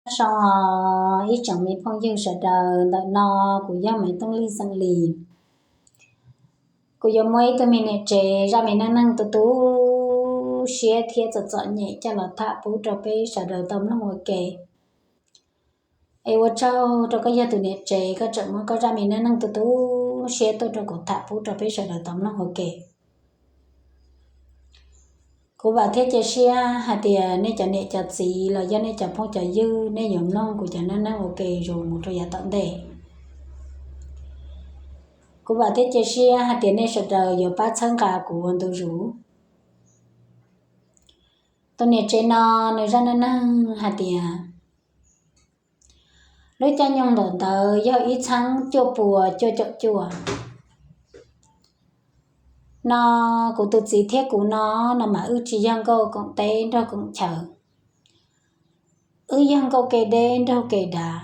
Nyob zoo ib tsoom me phooj ywg sawv daws, ntawm no kuv yog Maiv Tooj Lis xeem Lis. Kuv yuav muab ib tug me niam tsev zaj me neej neeg tu tu siab thiab txom txom nyem coj los tham pub rau peb sawv daws tau mloog ua ke. Es ua tsaug rau koj yog tus niam tsev, koj tseem muab koj zaj me neej neeg tu tu siab tuaj rau kuv tham pub rau peb sawv daws tau mloog ua ke. Kuv vam thiab cia siab hais tias nej cov niam cov txiv los yog nej cov phooj cov ywg, nej yuav mloog kuv cov neej neeg ua ke zus mus rau yav tom ntej. Kuv vam thiab cia siab hais tias nej sawv daws yuav pab txhawb nqa kuv ua ntu zus. Tus niam tsev no nws zaj neej neeg hais tias, lub caij nyoog ntawm ntawd yog ib txhiab cuaj puas cuaj caum cuaj. No kuv tus txiv thiab kuv no, no mas wb tsis yog nkauj koom teb nrog koom chaw, wb yog nkauj kev deb nrog kev dav.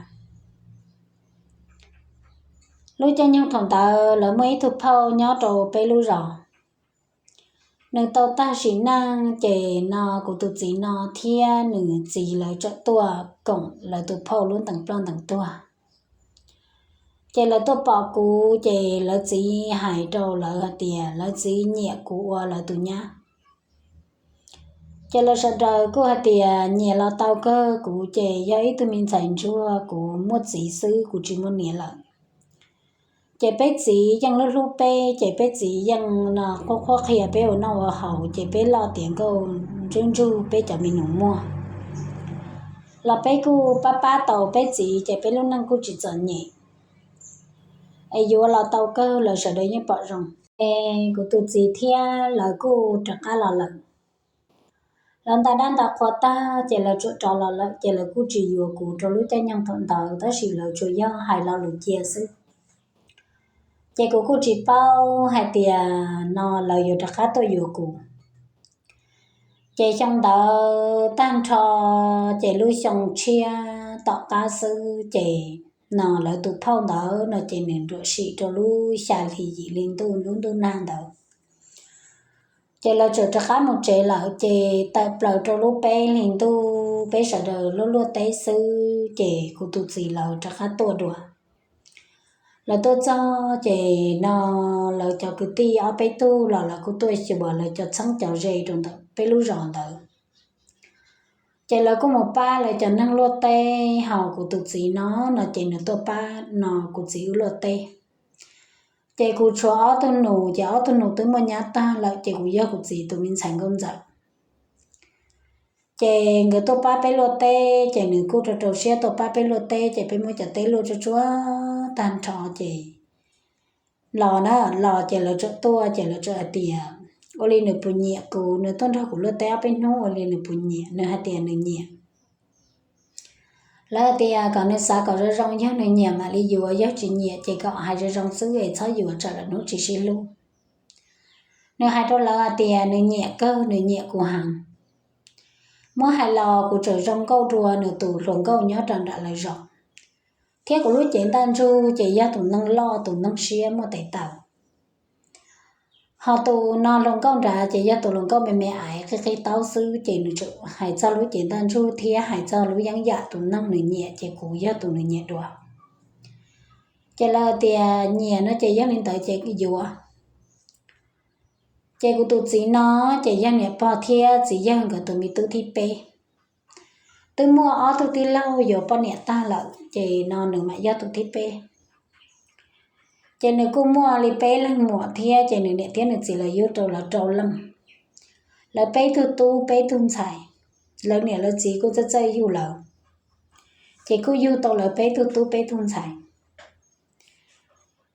Lub caij nyoog thaum ntawd lawv muaj ib tug phauj nyob rau peb lub zos. Nws tau tag sim neej ces no kuv tus txiv no thiab nws txiv lawv txawm tuaj koom lawv tus phauj lub ntees ploj ntees tuag. Ces lawv tuaj pom kuv ces lawv txiv hais rau lawv hais tias lawv txiv nyiam kuv ua lawv tus nyab. Ces lawv sawv daws kuj hais tias nyiam los tau kawg, kuv ces yog ib tug me ntxhais ntsuag, kuv muaj txiv xwb, kuv tsis muaj niam lawm. Ces peb txiv yeej hlub hlub peb, ces peb txiv yeej no qhuab qhuab qhia peb ua noj ua haus, ces peb loj tiav nkauj ntsub ntsug peb cov me nus muag los peb kuj pab pab tau peb txiv, ces peb lub neej kuj tsis txom nyem. Es yuav los tau kawg, lawv sawv daws yeej pom zoo. Es kuv tus txiv thiab lawv kuj rov qab los lawm. Lawv nta dab nta qhua tag ces lawv tsuam rov los lawm, ces lawv kuj tsis yuav kuv rau lub caij nyoog thaum ntawd, tab sis lawv tsuas yog hais lo lus cia xwb. Ces kuv kuj tsis paub hais tias no lawv yuav rov qab tuaj yuav kuv. Ces xyoo ntawd tag nrho, ces lub xyoo tshiab tom qab xwb ces no lawv tus phauj ntawd no ces nws ruam sim rau lub xya hli yim hli ntuj lub ntuj nag ntawd. Ces lawv txawm rov qab mus tsev lawm, ces tawm plaws rau lub peb hlis ntuj peb sawv daws luaj luaj teb xwb, ces kuv tus txiv lawv rov qab tuaj dua. Lawv tuaj txog ces no lawv cov kwv tij ob peb tug los lawv kuj tuaj xyuas lawv cov txheeb cov ze rau ntawm peb lub zos ntawd. Ces lawv kuj mus pab lawv cov neeg luaj teb, ho kuv tus txiv no, no ces nws tuaj pab no kuv txiv wb luaj teb. Ces kuv tshuav ob tug nus, ces ob tug nus twb muaj nyab tag lawm, ces kuv yog kuv txiv tus me ntxhais nkauj ntxawm. Ces nkawd tuaj pab peb luaj teb, ces nws kuj rau rau siab tuaj pab peb luaj teb, ces peb muab cov teb luaj tsuaj tsuaj tag nrho ces los na, los ces lawv txawm tuaj, ces lawv txawm hais tias ua li nws puas nyiam kuv, nws tuaj nrog kuv luaj teb ob peb hnub ua li nws puas nyiam, nws hais tias nws nyiam. Lawv hais tias kom nws xav kom zoo zoo, yog nws nyiam mam li yuav, yog tsis nyiam ces kom hais zoo zoo xwb es txhob yuav tsam lwm hnub tsis sib hlub. Nws hais rau lawv hais tias nws nyiam kawg, nws nyiam kuv heev. Muab hais los kuv tseem zoo nkauj dua nws tus hluas nkauj nyob rau nram lawv zos, thiab kuv lub cev ntaj ntsug ces yog tus neeg loj tus neeg siab muaj tes taw. Ho tus no hluas nkauj nrad ces yog tus hluas nkauj me me aiv qig qig taub xwb, ces nws tseem hais txog lub cev ntaj ntsug thiab hais txog lub yeeb yam tus neeg nws nyiam, ces kuv yog tus nws nyiam dua. Ces lawv tias nyiam no ces yog li ntawd ces yuav. Ces kuv tus txiv no ces yog niam pog thiab txiv yawg nkawd tus me tub thib peb. Twb muaj ob tug tij laug yuav poj niam tag lawm, ces no nws mam yog tus thib peb. Ces nws kuj muaj li peb leeg muam thiab, ces nws niam thiab nws txiv lawv yug rau lawv rau leej. Lawv peb tug tub peb tug ntxhais, lawv niam lawv txiv kuj txawj txawj yug lawv, ces kuj yug tau lawv peb tug tub peb tug ntxhais.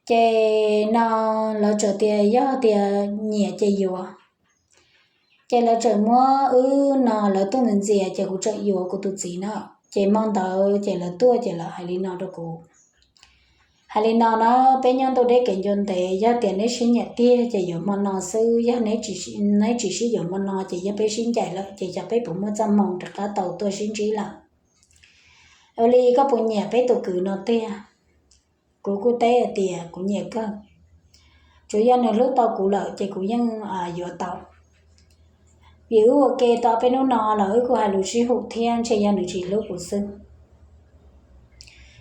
Ces no lawv txawm tias yog tias nyiam ces yuav. Ces lawv txawm muab wb no lawv tuaj ntxias ntxias, ces kuv txawm yuav kuv tus txiv na. Ces hmo ntawd ces lawv tuaj ces lawv hais li no rau kuv, hais li no na: Peb nyob ntuj deb kev ncua ntev, yog tias neb sib nyiam tiag ces yuav hmo no xwb, yog neb tsis, neb tsis sib yuav hmo no ces yog peb sib ncaim lawm, ces xyov peb puas muaj txoj hmoo rov qab tau tuaj sib ntsib lawm. Ua li koj puas nyiam peb tus kwv no tiag? Kuv kuj teb hais tias kuv nyiam kawg, tsuas yog nws hlub tau kuv lawm ces kuv yeej yuav tau. Vim wb ua ke tau peb hnub no los wb kuj hais lus sib hum thiab, ntshe yog nws tsis hlub kuv xwb.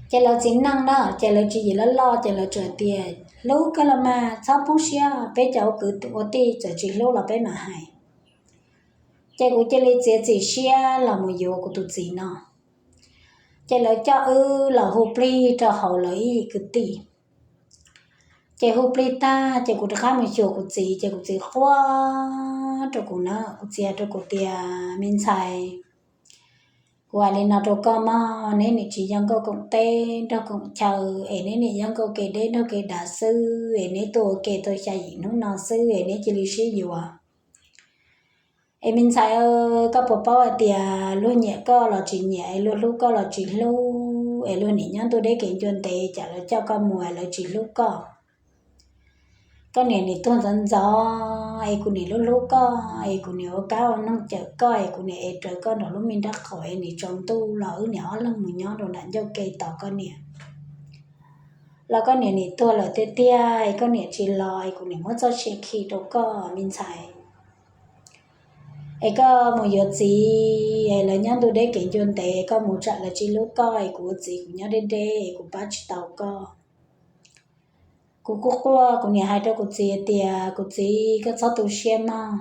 Ces lawv txiv neej na ces lawv tswv yim loj loj ces lawv txawm tias, hlub kawg los mas txhob poob siab, peb cov ua kwv ua tij txawm tsis hlub los peb mam hais. Ces kuv cia li txiav txim siab los mus yuav kuv tus txiv no. Ces lawv coj wb los hu plig rau hauv lawv ib yim kwv tij. Ces hu plig tag ces kuv rov qab mus xyuas kuv txiv ces kuv txiv quaj rau kuv na, kuv txiv hais rau kuv tias, me ntxhais, kuv hais li no rau koj mog, neb niam tsis yog nkauj koom teb nraug koom chaw, es neb niam yog nkauj kev deb nraug kev dav xwb, es neb tuaj ua ke tau xya yim hnub no xwb es neb cia li sib yuav. Es me ntxhais, koj puas paub hais tias luag nyiam koj los tsis nyiam, es luag hlub koj los tsis hlub, es luag niam nyob ntuj deb kev ncua ntev, cas lawv coj koj mus es lawv tsis hlub koj? Koj niam nim tuag ntxov ntxov es kuv nim hlub hlub koj, es kuv nim ua kab ua noog cawm koj, es kuv nim ev rawv koj nram lub me nrab qaum, es nim tsaus ntuj los wb niam ob leeg mus nyob rau nram ncauj ke tos koj niam. Los koj niam nim tuag lawm tiag tiag, es koj niam tsis los, es kuv nim muab txoj sia khi rau koj me ntxhais. Es koj mus yuav txiv, es lawv nyob ntuj deb kev ncua ntev, koj mus tsam lawv tsis hlub koj, es kuv ua txiv kuv nyob deb deb, es kuv pab tsis tau koj. Kuv kuj quaj, kuv niam hais rau kuv txiv tias, kuv txiv, koj txhob tu siab mog.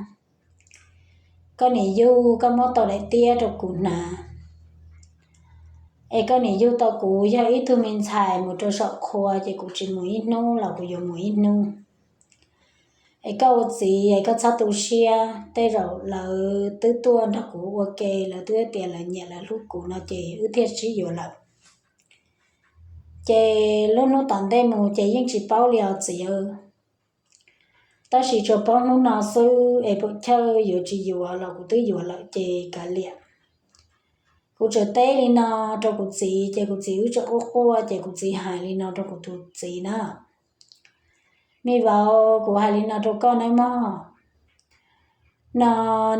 Koj niam yug, koj muab tau daim tiab rau kuv hnav. Es koj niam yug tau kuv yog ib tug me ntxhais mus rau saum qhua, ces kuv tsis mus ib hnub los kuv yuav mus ib hnub. Es koj ua txiv es koj txhob tu siab, tej zaum lawv twb tuaj nrog kuv ua ke, lawv twb tias lawv nyiam lawv hlub kuv no ces wb thiaj sib yuav lawm. Ces lub hnub tom ntej mus ces yeej tsis paub li os txiv, tab sis tsuas paub hnub no xwb es puam chawj yuav tsis yuav los kuv twb yuav lawm ces kav liam. Kuv tseem teb li no rau kuv txiv ces kuv txiv wb tseem quaj quaj ces kuv txiv hais li no rau kuv tus txiv na, me vauv, kuv hais li no rau koj nawb mog, no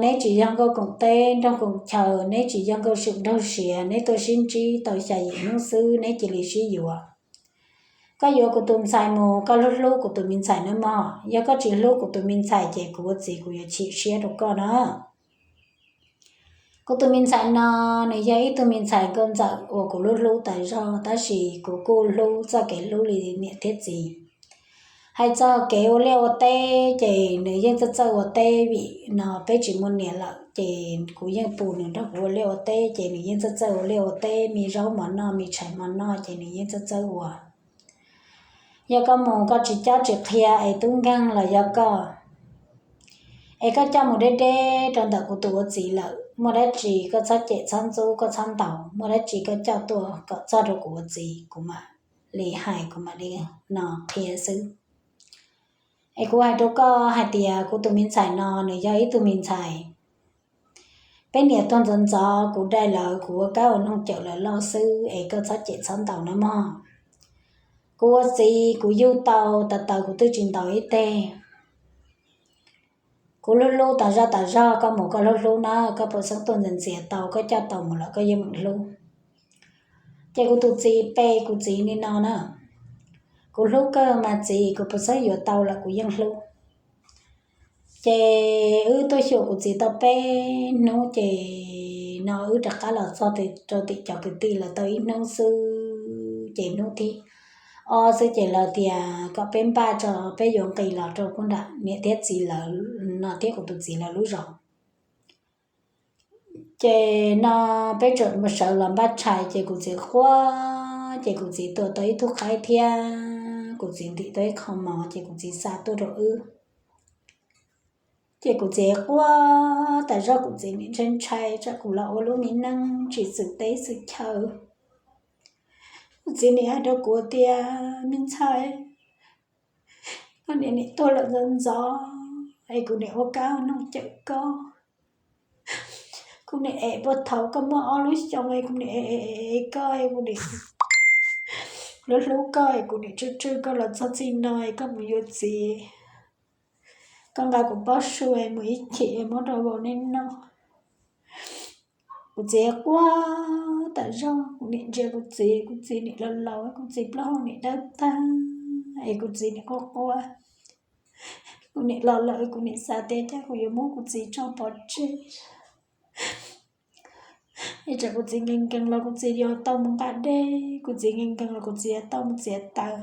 neb tsis yog nkauj koom teb nraug koom chaw, neb tsis yog nkauj swm nraug siav, neb tuaj sib ntsib tau xya yim hnub xwb neb cia li sib yuav. Koj yuav kuv tus ntxhais mus, koj hlub hlub kuv tus me ntxhais nawb mog, yog koj tsis hlub kuv tus me ntxhais ces kuv ua txiv kuv yuav chim siab rau koj na. Kuv tus me ntxhais no nws yog ib tug me ntxhais nkauj ntxawm uas kuv hlub hlub tas zog, tab sis kuv kuj hlub txoj kev hlub li niam thiab txiv. Hais txog kev ua liaj ua teb ces nws yeej txawj txawj ua teb, vim no peb tsis muaj niam lawm ces kuv yeej pus nws nrog kuv ua liaj ua teb ces nws yeej txawj txawj ua liaj ua teb, me zaub mov noj me tshais mov noj ces nws yeej txawj txawj ua. Yog koj mus koj tsis cob tsis qhia es tub nkeeg los yog koj, es koj coj mus deb deb rau ntawm kuv tus ua txiv lawm, muaj dab tsi koj txhob cem txhob ntxub koj txhob ntaus, muaj dab tsi koj coj tuaj kom txog rau kuv ua txiv kuv mam li hais kuv mam li no qhia xwb. Es kuv hais rau koj hais tias kuv tus me ntxhais no nws yog ib tug me ntxhais, peb niam tuag ntxov ntxov kuv dai lawv kuv ua kab ua noog cawm lawv loj xwb es koj txhob cem txhob ntaus nawb mog. Kuv ua txiv kuv yug tau tas taws kuv twb tsis ntaus ib teg. Kuv hlub hlub tas zog tas zog, koj mus koj hlub hlub na, koj puas xeeb tuaj ntxias ntxias tau, koj coj tau mus lawm koj yeej meem hlub. Ces kuv tus txiv pe kuv txiv li no na, kuv hlub kawg mas txiv, kuv puas xeeb yuav tau lawm kuv yeej hlub. Ces wb tuaj xyuas kuv txiv tau peb hnub ces no wb rov qab los txog rau tim cov kwv tij los tau ib hnub xwb ces hnub thib ob xwb ces lawv tias kom peb npaj tso peb yuav nqis los rau puag nram niam thiab txiv lawv no thiab kuv tus txiv lawv lub zos. Ces no peb tseem mus sawv los npaj tshais ces kuv txiv quaj, ces kuv txiv tua tau ib tug qaib thiab kuv txiv ntim tau ib qho mov ces kuv txiv xa tuaj rau wb. Ces kuv txiv quaj tas zog, kuv txiv nim ntshai ntshai tsam kuv los ua lub me neej tsis xwm teb xwm chaw. Kuv txiv nim hais rau kuv tias, me ntxhais, koj niam nim tuag lawm ntxov ntxov es kuv nim ua kab ua noog cawm koj. Kuv nim ev puag thaum koj muaj ob lub xyoos es kuv nim ev koj es kuv nim hlub hlub koj es kuv nim tswj tswj koj los txog txij no es koj mus yuav txiv. Koj nqa kuv pob su es mus ib chim es muab rau vauv nej noj. Kuv txiv quaj tas zog, kuv nim ntsia kuv txiv, kuv txiv nim laus laus, kuv txiv plaub hau nim dawb tag es kuv txiv nim quaj quaj. Kuv nim los lawm kuv nim xav tias cas kuv yuav muab kuv txiv tso pov tseg. Es tsam kuv txiv nkees nkees los kuv txiv yuav tau mus nqa dej, kuv txiv nkees nkees los kuv txiv yuav tau mus txiav taws.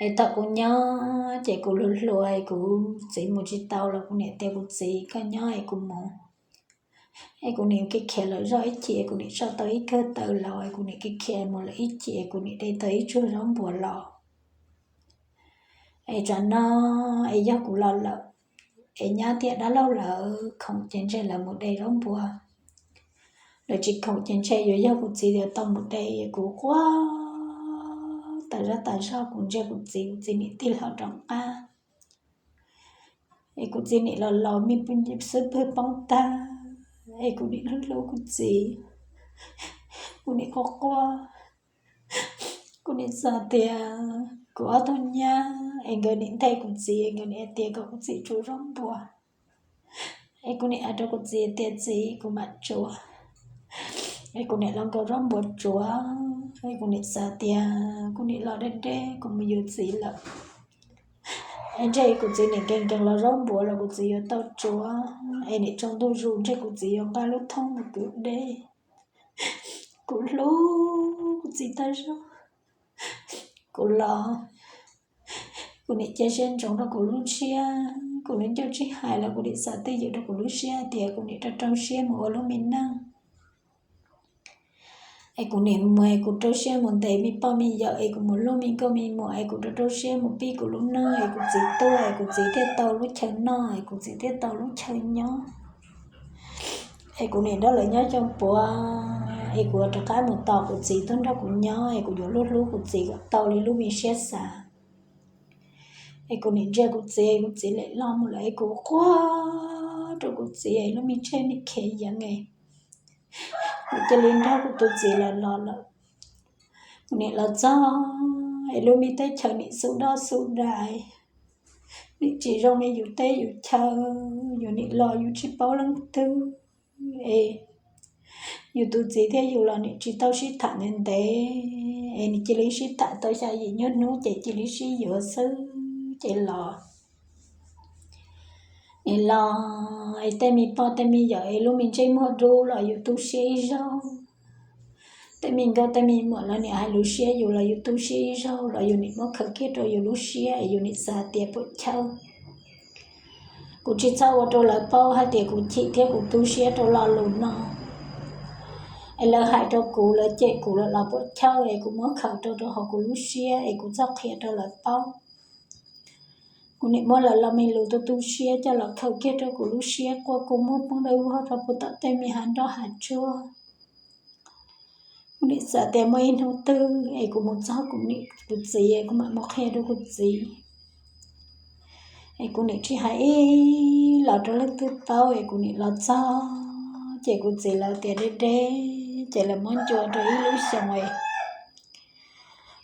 Es thaum kuv nyob ces kuv hluas hluas es kuv txiv mus tsis tau los kuv niam tias kuv txiv koj nyob es kuv mus. Es kuv niam khiav khiav lawm zoj ib chim es kuv niam sau tau ib kawm taws laus es kuv niam khiav khiav mus lawm ib chim es kuv niam de tau ib tsuag zaub npua los. Es tsam no es yog kuv los lawm, es nyab thiab dab laug lawv khoom ces ntshe lawv mus de zaub npua. Lawv tsis khoom ces ntshe yuav yog kuv txiv yuav tau mus de, kuv quaj tas zaj tas zog, kuv ntsia kuv txiv, kuv txiv niam tig hlo rov qab. Es kuv txiv niam los los me xub pwg poob tag, es kuv niam hlub hlub kuv txiv, kuv niam quaj quaj. Kuv niam xav tias kuv ob tug nyab es nkawd niam nthe kuv txiv, nkawd niam hais tias kom kuv txiv tsuav zaub npua. Es kuv niam hais rau kuv txiv tias txiv, kuv mam tsuav. Es kuv niam los nkaus zaub npua tsuav, es kuv niam xav tias kuv niam los deb deb kuv mus yuav txiv lawm. Es ntshe kuv txiv niam nkees nkees los zaub npua los kuv txiv yuav tau tsuav, es niam tsaus ntuj zus ntshe kuv txiv yuav nqa lub thoob mus kwv dej. Kuv hlub kuv txiv tas zog, kuv los kuv niam cia siab ntsoov rau kuv lub siab, kuv lub ncauj tsis hais los kuv niam xav twj ywm rau kuv lub siab tias kuv niam rau rau siab mus ua lub me neej. Es kuv niam mus es kuv rau siab mus ntes me poj me yawm, es kuv mus hlub me nkauj me muam, es kuv rau rau siab mus pib kuv lub neej, es kuv txiv tuaj es kuv txiv thiaj tau lub chaw noj, es kuv txiv thiaj tau lub chaw nyob. Es kuv niam nrog lawv nyob xyoo puav, es kuv rov qab mus tos kuv txiv tuaj nrog kuv nyob, es kuv yuav hlub hlub kuv txiv kom tau li lub me siab xav. Es kuv niam ntsia kuv txiv, kuv txiv lem loj mus lawm, es kuv quaj rau kuv txiv, es lub me ntsej me khiav yeev es kuv cia li nrog kuv tus txiv lawv los lawm. Kuv niam los txog es lub me teb chaws nim xub doj xub dais, nim tsis zoo li yus teb yus chaw, yus nim los yus tsis paub leej twg, es yus tus txiv thiab yus los nim tsis tau sib tham ntev ntev, es nim cia li sib tham tau xya yim nyuag hnub ces cia li sib yuav xwb ces los. Es los es tej me poj tej me yawm es lub me ntsej muag dub los yus tu siab ib zaug. Tej me nkauj tej me muam los nim hais lus siab yus los yus tu siab ib zaug, los yus nim muab khaws kiag rau yus lub siab es yus nim xav tias puam chawj. Kuv tsis txhob ua rau lawv paub hais tias kuv chim thiab kuv tu siab rau lo lus no. Es lawv hais rau kuv, lawv cem kuv lawm los puam chawj, es kuv muab khaws rau rau hauv kuv lub siab es kuv txhob qhia rau lawv paub. Kuv nim muab lawv lo me lus tu tu siab coj los khaws kiag rau kuv lub siab, quaj kua muag poob dawb vog rau puag tom tej me hav nroj hav tsuag. Kuv nim xav tias muaj ib hnub twg es kuv mus txog kuv niam kuv txiv, kuv mam mus qhia rau kuv txiv. Es kuv nim tsis hais ib los rau leej twg paub, es kuv nim los txog ces kuv txiv lawv tias deb deb, ces lawv muab ncua rau ib lub xyoos es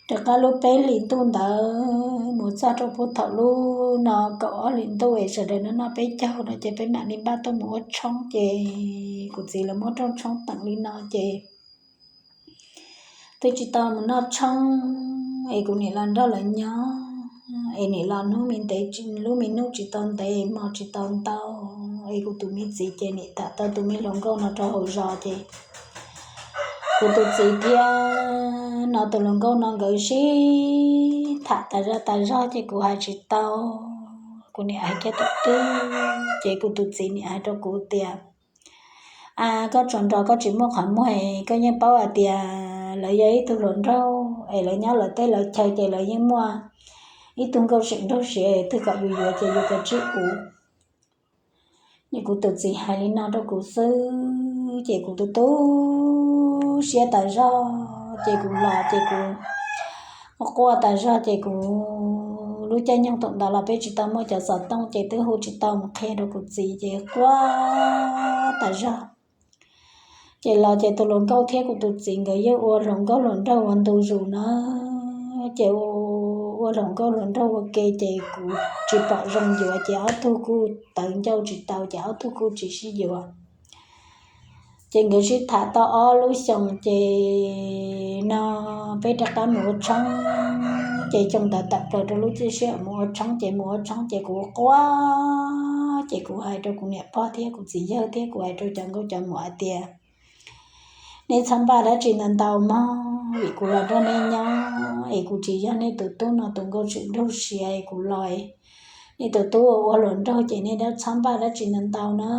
rov qab lub peb hlis ntuj ntawd mus txog rau puag thaum lub no kaum ob hlis ntuj es sawv daws noj noj peb caug no ces peb mam li npaj tuaj mus ua tshoob, ces kuv txiv lawv muab rooj tshoob teem li no ces twb tsis tau mus noj tshoob, es kuv nim los nrog lawv nyob, es nim los hnub me ntev, lub me nub tsis tau ntev, hmo tsis tau ntau, es kuv tus me txiv ces nim tham tau tus me hluas nkauj no rau hauv zos ces kuv tus txiv thiab no tus hluas nkauj no nkawd sib tham tas zog tas zog ces kuv hais tsis tau, kuv nim hais kiag thaum twg ces kuv tus txiv nim hais rau kuv tias, a, koj tsaus nrog koj tsis muaj qhov muag, koj yeej paub hais tias lawv yog ib tug hluas nraug es lawv nyob lawv teb lawv chaw ces lawv yeej muaj ib tug nkauj seem nraug siav, twg kom yus yuav ces yus kav tsij ua. Ces kuv tus txiv hais li no rau kuv xwb ces kuv tu tu siab tas zog ces kuv los ces kuv quaj tas zog ces kuv, lub caij nyoog thaum ntawd los peb tsis tau muaj cov xov tooj ces twb hu tsis tau mus qhia rau kuv txiv ces quaj tas zog. Ces los ces tus hluas nkauj thiab kuv tus txiv nkawd yeej ua hluas nkauj hluas nraug ua ntu zus na, ces ua hluas nkauj hluas nraug ua ke ces kuv tsis pom zoo yuav ces ob tug kuj tawv ncauj tsis tau ces ob tug kuj tsis sib yuav. Ces nkawd sib tham tau ob lub xyoos ces no peb rov qab mus ua tshoob, ces xyoo ntawd tawm plaws rau lub caij sij hawm mus ua tshoob, ces mus ua tshoob ces kuv quaj, ces kuv hais rau kuv niam pog thiab kuv txiv yawg thiab kuv hais rau cov nkauj cov muam hais tias, nej txhob npaj dab tsi ntau ntau mog, vim kuv los nrog nej nyob es kuv tsis yog nej tus tub no tus nkauj tshwm nraug siav es kuv los, nej tus tub ua hluas nraug ces nej txhob npaj dab tsi ntau ntau na,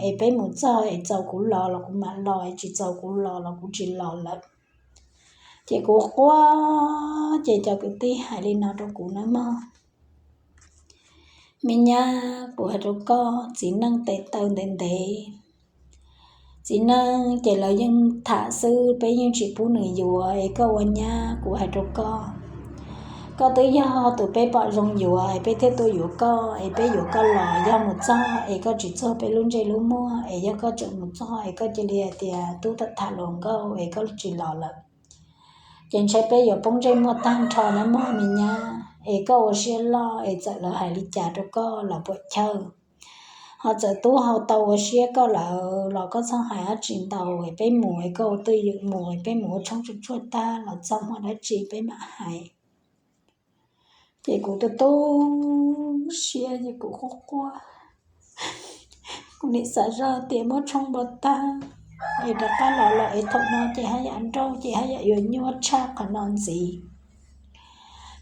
es peb mus txog es txaus kuv los los kuv mam los, es tsis txaus kuv los los kuv tsis los lawm. Ces kuv quaj, ces cov kwv tij hais li no rau kuv nawb mog. Me nyab, kuv hais rau koj, txiv neej tes taw ntev ntev, txiv neej ces lawv yeej tham xwb, peb yeej tsis pub nws yuav es koj ua nyab, kuv hais rau koj, koj twb yog tus peb pom zoo yuav es peb thiaj tuaj yuav koj, es peb yuav koj los yog mus txog es koj tsis txuag peb lub ntsej lub muag, es yog koj tseem mus txog es koj cia li hais tias tub tham tham hluas nkauj es koj tsis los lawm, ces ntshe peb yuav poob ntsej muag tag nrho nawb mog me nyab. Es koj ua siab loj es txawm lawv hais li cas rau koj los puam chawj, ho txawm tub hau tau ua siab koj lawm los koj txhob hais dab tsi ntau, es peb mus es koj ua twj ywm mus, es peb mus ua tshoob tsuag tsuag tag los txog muaj dab tsi peb mam hais. Ces kuv tu tu siab ces kuv quaj quaj, kuv nim xav zoj tias muab tshoob npau tag es rov qab los lawm es thaum no ces haj yam nrauj ces haj yam yuav nyuaj tshaj qhov no ntxiv.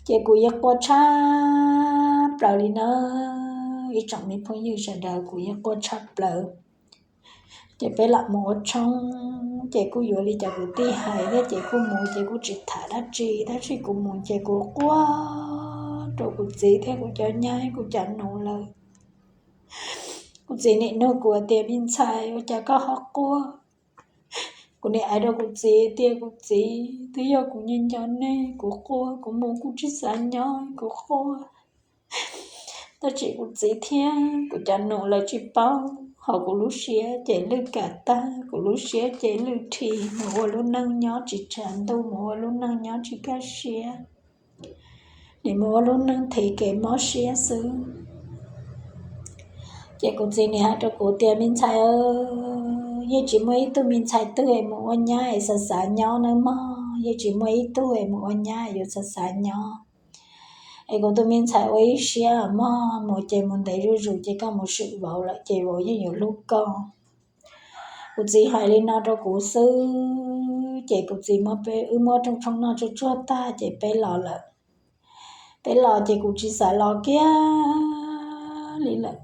Ces kuv yeej quaj tshaj plaws li na, ib tsoom me phooj ywg sawv daws, kuv yeej quaj tshaj plaws. Ces peb lam mus ua tshoob ces kuj yuav li cov kwv tij hais thiab ces kuj mus ces kuj tsis tham dab tsi, tab sis kuv mus ces kuv quaj rau kuv txiv thiab kuv cov nyab kuv cov nus lawm. Kuv txiv nim nug kuv tias me ntxhais ua cas koj ho quaj? Kuv nim hais rau kuv txiv tias kuv txiv, twb yog kuv nco nco nej, kuv quaj kuv mus kuv tsis xav nyob kuv quaj. Tab sis kuv txiv thiab kuv cov nus lawv tsis paub, ho kuv lub siab ces lwj kam tag, kuv lub siab ces lwj rhi, mus ua lub neej nyob tsis tshav ntuj, mus ua lub neej nyob tsis kaj siab, nim mus ua lub neej thev kev mob siab xwb. Ces kuv txiv nim hais rau kuv tias me ntxhais, yeej tsis muaj ib tug me ntxhais twg es mus ua nyab es xav xav nyob nawb mog, yeej tsis muaj ib tug es mus ua nyab yuav xav xav nyob. Es kuv tus me ntxhais ua ib siab mog, mus ces mus ntev zuj zus ces koj mus swm vauv lawm ces vauv yeej yuav hlub koj. Kuv txiv hais li no rau kuv xwb ces kuv txiv muab peb, wb muab rooj tshoob noj tsuag tsuag tag ces peb los lawm. Peb los ces kuv tsis xav los kiag li lawm,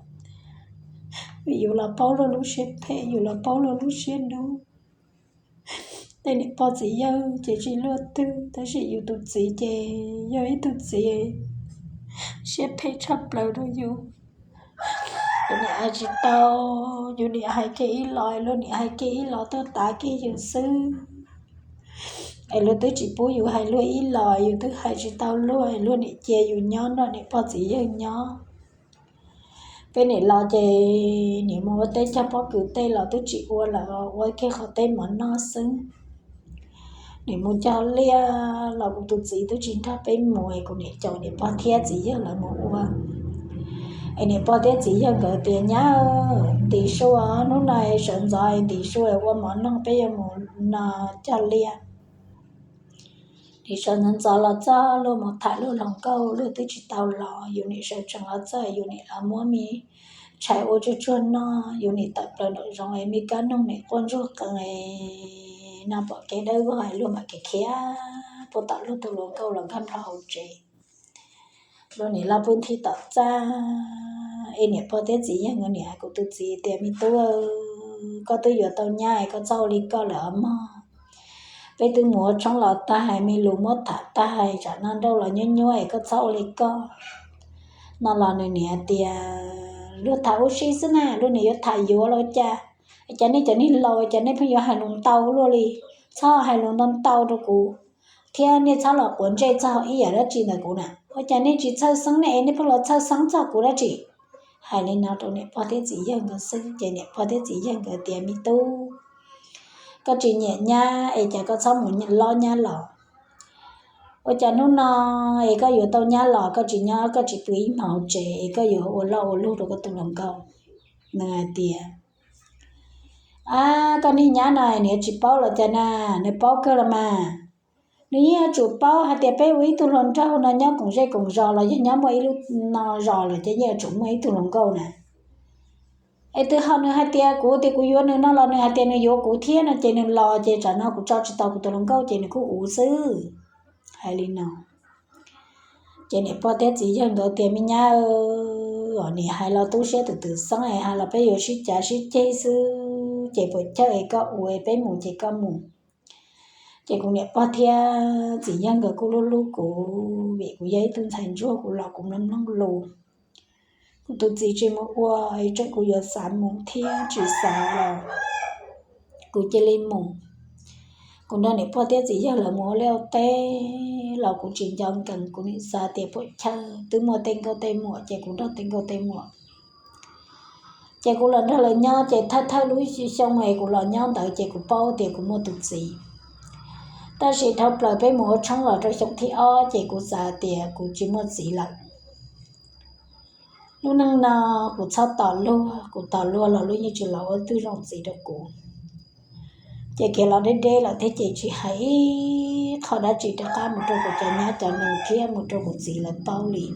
vim yus los paub luag lub siab phem, yus los paub luag lub siab dub. Tej niam pog txiv yawg ces tsis luaj twg, tab sis yus tus txiv ces yog ib tug txiv siab phem tshaj plaws rau yus. Yus nim hais tsis tau, yus nim hais kiag ib los, luag nim hais kiag ib los tuaj tav kiag yus xwb. Es luag twb tsis pub yus hais luag ib los, yus twb hais tsis tau luag, luag nim cia yus nyob nrog niam pog txiv yawg nyob. Peb nim los ces nim mus ua teb cog pob kws tej los twb tsis ua lawm, ua kiag qhov teb mov noj xwb. Nim mus cog liaj los kuv tus txiv twb tsis nrog peb mus, es kuv nim caum niam pog thiab txiv yawg lawv mus ua. Es niam pog thiab txiv yawg nkawd tias nyab, ntim su, hnub no sawv ntxov ntim su ua mov noj, peb yuav mus no cog liaj. Nim sawv ntxov ntxov los txog, luag mus tham luag hluas nkauj, luag twb tsis tau los, yus nim sawv tsees los txog, yus nim los muab me tshais ua tsuag tsuag noj, yus nim tawm plaws nraum zoov es me kab noog nim quaj ntsuag qees no, pom kev dawb vog es luag mam kev khiav puag tom luag tus hluas nkauj los nkag nplho hauv tsev. Luag nim los pw nthi tom txaj, es niam pog thiab txiv yawg nkawd nim hais kuv tus txiv tias me tub, koj twb yuav tau nyab es koj txhob ua li koj lawm os mog. Peb twb mus ua tshoob los tag, me lus muab tham tag, tsam no nrauj los nyuaj nyuaj es koj txhob ua li koj. No los nws nim hais tias luag tham ua si xwb na, luag nim yuav tham yuav los cas? Cas nej cov neeg laus cas nej pheej yuav hais lus ntau luaj li? Txhob hais lus ntau ntau rau kuv, thiab nej txhob los quav ntsej txog ib yam dab tsi ntawm kuv na. Ua cas nej tsis txhawj xeeb ne, nej pheej los txhawj xeeb txog kuv dab tsi? Hais li no rau niam pog thiab txiv yawg nkawd xwb ces niam pog thiab txiv yawg nkawd tias me tub, koj tsis nyiam nyab es cas koj txhob mus lob nyab los? Ua cas hnub no es koj yuav tau nyab los koj tsis nyob, koj tsis pw ib hmos hauv tsev es koj yuav ua loj ua luj rau koj tus hluas nkauj? Nws hais tias, a, koj niag nyab no nws tsis paub los cas na, nws paub kawg los mas. Nws yeej yuav tsum paub hais tias peb ua ib tug hluas nraug no nyob koom zej koom zos los yog nyob muaj ib lub no zos lawm ces yeej yuav tsum muaj ib tug hluas nkauj na. Es twb ho nws hais tias kuv tias kuv yuav nws no los nws hais tias nws yuav kuv thiab no ces nws los ces tsam no kuv tso tsis tau kuv tus hluas nkauj ces nws kuj ua xwb. Hais li no ces niam pog thiab txiv yawg nkawd tias, Me nyab, niam hais los tu siab twm twm xeeb es hais los peb yuav sib cav sib ceg xwb ces puas chawj es koj ua, peb mus ces koj mus. Ces kuv niam pog thiab txiv yawg nkawd kuj hlub hlub kuv vim kuv yog ib tug ntxhais ntsuag, kuv los kuv mloog mloog lus. Kuv tus txiv tsis mus ua es tseem kuv yuav xav mus thiab tsis xav los kuv cia li mus. Kuv nrog niam pog thiab txiv yawg lawv mus ua liaj ua teb los kuv tsis nco nkees, kuv nim xav tias puas chawj twb muaj tej nkauj tej muam ces kuv nrog tej nkauj tej muam. Ces kuv los nrog lawv nyob ces thawj thawj lub xyoo es kuv los nyob ntawd ces kuv paub tias kuv muaj tus txiv. Tab sis dhau plaws peb mus ua tshoob los rau xyoo thib ob ces kuv xav tias kuv tsis muaj txiv lawm. Lub neej no kuv txhob tos luag, kuv tos luag los luag yeej tsis los ua twb zoo txiv rau kuv. Ces kev los deb deb lawm thiab ces tsis hais ib qho dab tsi rov qab mus rau kuv cov nyab cov nus thiab mus rau kuv txiv lawv paub li.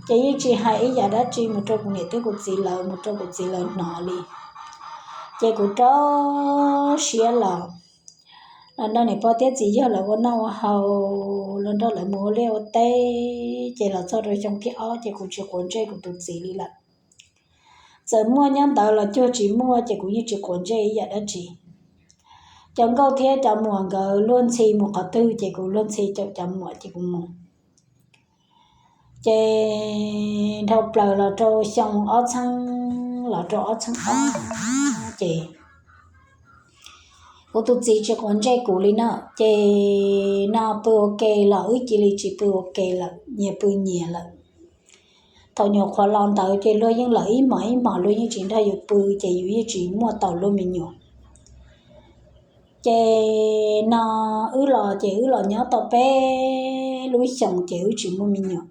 Ces yeej tsis hais ib yam dab tsi mus rau kuv niam thiab kuv txiv lawv, mus rau kuv txiv lawv hnov li. Ces kuv rau siab los, los nrog niam pog thiab txiv yawg lawv ua noj ua haus, los nrog lawv mus ua liaj ua teb, ces los txog rau xyoo thib ob ces kuv tsis quav ntsej kuv tus txiv li lawm. Txawm muaj nyob ntawd los cuag tsis muaj ces kuv yeej tsis quav ntsej ib yam dab tsi. Cov nkauj thiab cov muam nkawd luag ntxhi mus qhov twg ces kuv luag ntxhi caum cov muam ces kuv mus. Ces dhau plaws los rau xyoo ob txheeb, los rau ob txheeb ob ces kuv tus txiv tsis quav ntsej kuv li na. Ces no pw ua ke los wb cia li tsis pw ua ke lawm, nyias pw nyias lawm. Thaum nyuam qhuav los ntawd ces luag yeej lawm ib hmos ib hmos luag yeej tsis nrog yus pw ces yus yeej tsis muaj tau luag me nyuam. Ces no wb los ces wb los nyob tau peb lub xyoos ces wb tsis muaj me nyuam.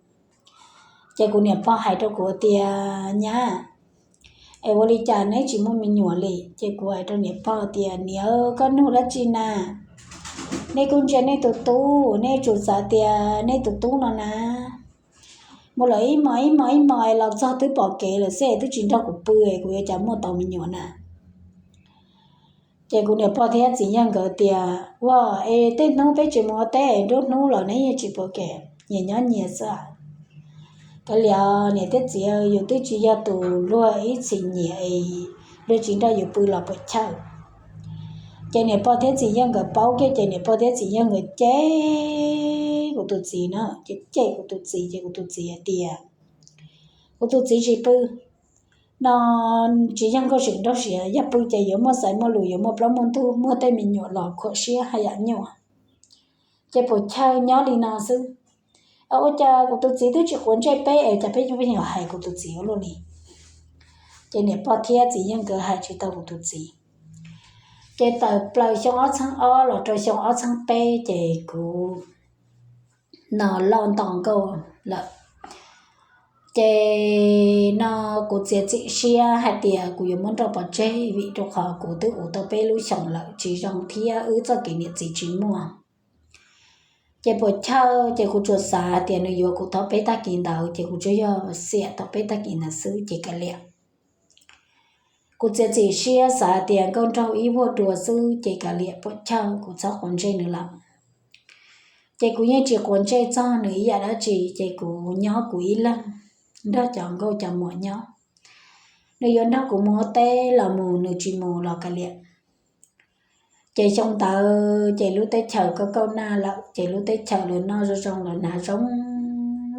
Ces kuv niam pog hais rau kuv tias, Nyab, es ua li cas neb tsis muaj me nyuam li? Ces kuv hais rau niam pog tias, Niam, koj nug dab tsi na? Neb kuj ntsia neb tus tub, neb tsuas xav tias neb tus tub no na, mus lawm ib hmos ib hmos ib hmos los txog twb pom kev lawm xwb, twb tsis nrog kuv pw, kuv yuav cas muaj tau me nyuam na? Ces kuv niam pog thiab txiv yawg nkawd tias, Ua, es tej hnub peb tsis mus ua teb es nruab hnub los neb yeej tsis pom kev, nyias nyob nyias xwb. Kav liam, niam thiab txiv, yus twb tsis yog tus luag ib txhis nyiam es luag tsis nrog yus pw los puas chawj? Ces niam pog thiab txiv yawg nkawd paub kiag ces niam pog thiab txiv yawg nkawd cem kuv tus txiv na, ces cem kuv tus txiv ces kuv tus txiv hais tias, Kuv tus txiv tsis pw no, tsis yog nkauj seem nraug siav, yog pw ces yuav muaj xaiv muaj lus, yuav muaj plaub muaj ntug, muaj tej me nyuam los khuam siab haj yam nyuaj. Ces puas chawj nyob li no xwb. Ua cas kuv tus txiv twb tsis quav ntsej peb es cas peb yuav hais kuv tus txiv ua luaj li? Ces niam pog thiab txiv yawg nkawd hais tsis tau kuv tus txiv. Ces tawm plaws xyoo ob txheeb ob los rau xyoo ob txheeb peb ces kuv no loj nto nkauj lawm. Ces no kuv txiav txim siab hais tias kuv yuav muab nrauj pov tseg vim rau qhov kuv twb ua tau peb lub xyoos lawm tsis zoo thiab wb txoj kev niam txiv tsis muaj. Ces puas chawj, ces kuv tsuas xav tias nws yuav kuv thaum peb tag kis ntawd ces kuv tsuas yog xiam thaum peb tag kis ntawd xwb ces kav liam. Kuv txiav txim siab xav tias nkauj nraug ib vuag dua xwb ces kav liam puas chawj, kuv txhob quav ntsej nws lawm. Ces kuv yeej tsis quav ntsej txog nws ib yam dab tsi, ces kuv nyob kuv ib leeg nrog cov nkauj cov muam nyob. Nws yuav nrog kuv mus ua teb los mus, nws tsis mus los kav liam. Ces xyoo ntawd ces lub teb chaws kauj kauj naj lawm, ces lub teb chaws lawv noj zoo zoo, lawv hnav zoo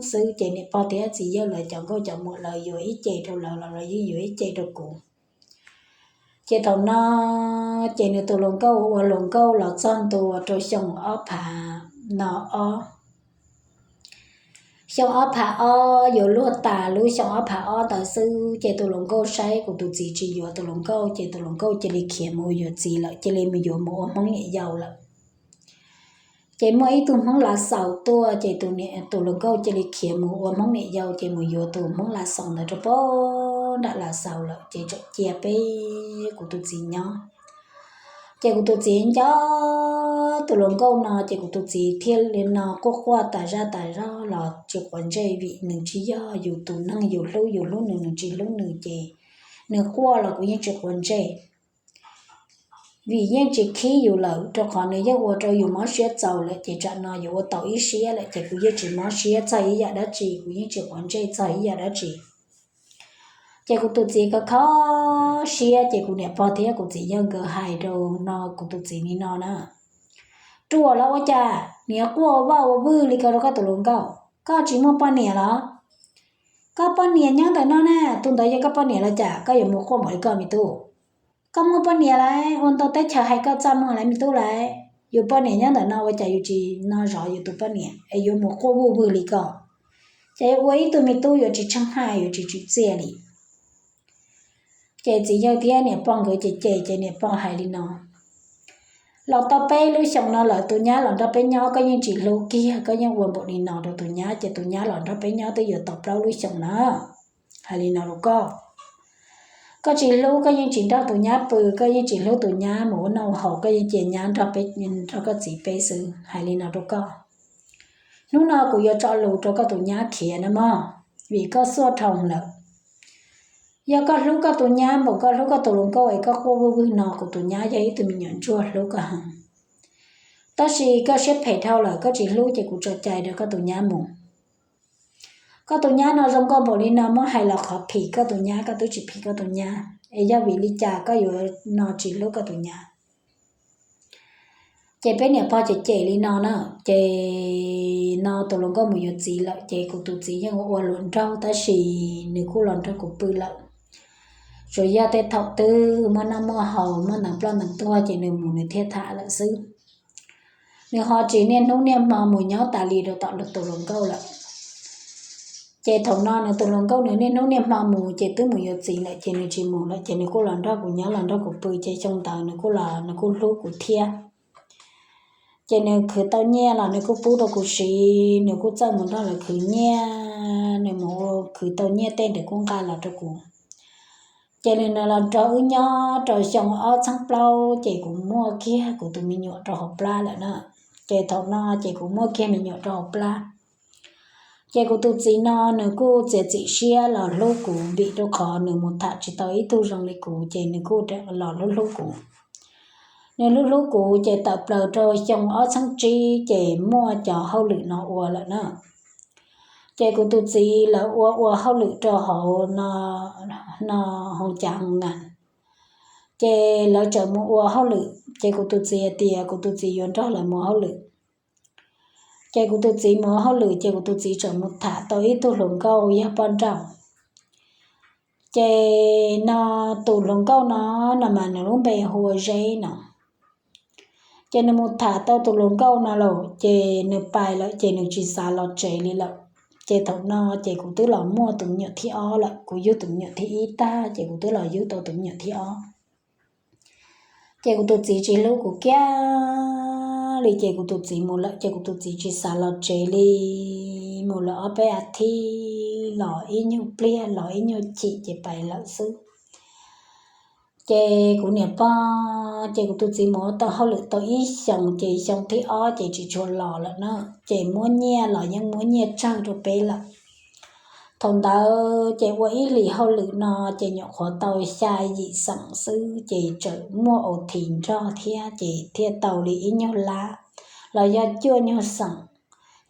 xwb, ces niam pog thiab txiv yawg lawv cov nkauj cov muam lawv yuav ib ce rau lawv los lawv yeej yuav ib ce rau kuv. Ces thaum no ces nws tus hluas nkauj ua hluas nkauj los txog ntua rau xyoo ob phav no ob, xyoo ob phav ob yuav luag tas lub xyoo ob phav ob ntawd xwb, ces tus hluas nkauj saib kuv tus txiv tsis yuav tus hluas nkauj, ces tus hluas nkauj cia li khiav mus yuav txiv lawm, cia li mus yuav mus ua Hmoob niam yau lawm. Ces muaj ib tug Hmoob Lav Xaus tuaj, ces tus hluas nkauj cia li khiav mus ua Hmoob niam yau, ces mus yuav tus Hmoob Lav Xaus ntawd rau pem nram Lav Xaus lawm, ces tseem cia peb kuv tus txiv nyob. Ces kuv tus txiv nco tus hluas nkauj no ces kuv tus txiv thiaj li no quaj quaj tas zaj tas zog los tsis quav ntsej vim nws tsis yog yus tus neeg yus hlub, yus hlub nws nws tsis hlub nws ces nws quaj los kuv yeej tsis quav ntsej. Vim yeej tsis khib yus lawm rau qhov nws yeej ua rau yus mob siab txaus lawm ces tsam no yuav ua tau ib siab lawm ces kuv yeej tsis mob siab txog ib yam dab tsi, kuv yeej tsis quav ntsej txog ib yam dab tsi. Ces kuv tus txiv kho kho siab ces kuv niam pog thiab kuv txiv yawg nkawd hais rau no kuv tus txiv li no na: Ruam los ua cas niag quaj vaj ua vwj li ko rau koj tus hluas nkauj? Koj tsis muaj poj niam los? Koj poj niam nyob ntawm no na, tus ntawd yog koj poj niam los cas koj yuav mus quaj npaum li koj me tub? Koj muaj poj niam lawm, ua ntau teb chaws hais koj txaj muag lawm me tub lawm. Yus poj niam nyob ntawm no ua cas yus tsis no zov yus tus poj niam es yuav mus quaj vuj vwg li ko? Ces ua ib tug me tub yuav tsis tsheej haj yuav tsis tsim txiaj li. Ces txiv yawg thiab niam pog nkawd ces cem ces niam pog hais li no: Los tau peb lub xyoos no lawm tus nyab los nrog peb nyob koj yeej tsis hlub kiag, koj yeej ua npaum li no rau tus nyab ces tus nyab los nrog peb nyob twb yuav tau plaub lub xyoos na. Hais li no rau koj, koj tsis hlub koj yeej tsis nrog tus nyab pw, koj yeej tsis hlub tus nyab mus ua noj haus, koj yeej cia nyab nrog peb, nrog koj txiv peb xwb. Hais li no rau koj, hnub no kuv yuav tso lus rau koj tus nyab khiav na mog, vim koj xuaj dhau lawm. Yog koj hlub koj tus nyab npaum koj hlub koj tus hluas nkauj es koj quaj vwj vwg no, kuv tus nyab yog ib tug me nyuam ntsuag hlub koj heev. Tab sis koj siab phem dhau lawm koj tsis hlub ces kuv tso cai rau koj tus nyab mus. Koj tus nyab no zoo nkauj npaum li no muab hais los qhov phim koj tus nyab, koj twb tsis phim koj tus nyab es yog vim li cas koj yuav no tsis hlub koj tus nyab? Ces peb niam pog cem cem li no na, ces no tus hluas nkauj mus yuav txiv lawm ces kuv tus txiv yeej ua ua hluas nraug tab sis nws kuj los nrog kuv pw lawm. Tsuas yog tej thaum twg muaj noj muaj haus muaj ntees ploj ntees tuag ces nws mus nws thiaj tham lawm xwb. Nws ho tsis niaj hnub niaj hmo mus nyob tas li rau tom tus hluas nkauj lawm. Ces thaum no nws tus hluas nkauj nws niaj hnub niaj hmo mus ces twb mus yuav txiv lawm ces nws tsis mus lawm ces nws kuj los nrog kuv nyob los nrog kuv pw ces xyoo ntawd nws kuj los nws kuj hlub kuv thiab. Ces nws khwv tau nyiaj los nws kuj pub rau kuv siv, nws kuj txawj mus nrog lawv khwv nyiaj, nws mus khwv tau nyiaj tej nws kuj nqa los rau kuv. Ces nws los nrog wb nyob rau xyoo ob txheeb plaub ces kuv muaj kiag kuv tus me nyuam rau hauv plab lawm na. Ces thaum no ces kuv muaj kiag me nyuam rau hauv plab. Ces kuv tus txiv no nws kuj txiav txim siab los hlub kuv vim rau qhov nws mus tham tsis tau ib tug zoo li kuv ces nws kuj los hlub hlub kuv. Nws hlub hlub kuv ces tawm plaws rau xyoo ob txheeb tsib ces muaj cov hauj lwm no ua lawm na. Ces kuv tus txiv lawv ua ua hauj lwm rau hauv no, no hoo cas hoo nas. Ces lawv tseem mus ua hauj lwm ces kuv tus txiv hais tias kuv tus txiv yuav nrog lawv mus hauj lwm. Ces kuv tus txiv mus ua hauj lwm ces kuv tus txiv tseem mus tham tau ib tug hluas nkauj yog poj nrauj. Ces no tus hluas nkauj no, no mas nws lub npe hu ua Zeb no. Ces nws mus tham tau tus hluas nkauj no lawm ces nws pais lawm ces nws tsis xav los tsev li lawm. Ces thaum no ces kuv twb los muaj tus me nyuam thib ob lawm, kuv yug tus me nyuam thib ib tag ces kuv twb los yug tau tus me nyuam thib ob. Ces kuv tus txiv tsis hlub kuv kiag li ces kuv tus txiv mus lawm ces kuv tus txiv tsis xav los tsev li. Mus lawm ob peb a thiv los ib nyuag pliag los ib nyuag chim ces pais lawm xwb. Ces kuv niam pog, ces kuv tus txiv mus ua tau hauj lwm tau ib xyoos ces xyoo thib ob ces tsis tshua los lawm na. Ces muab nyiaj los yeej muab nyiaj tsawg rau peb lawm. Thaum ntawd ces ua ib hlis hauj lwm no ces nyuam qhuav tau xya yim xeem xwb ces tseem muaj ua thim nrog thiab ces thiaj tau li ib nyuag lab los yog cuaj nyuag xeem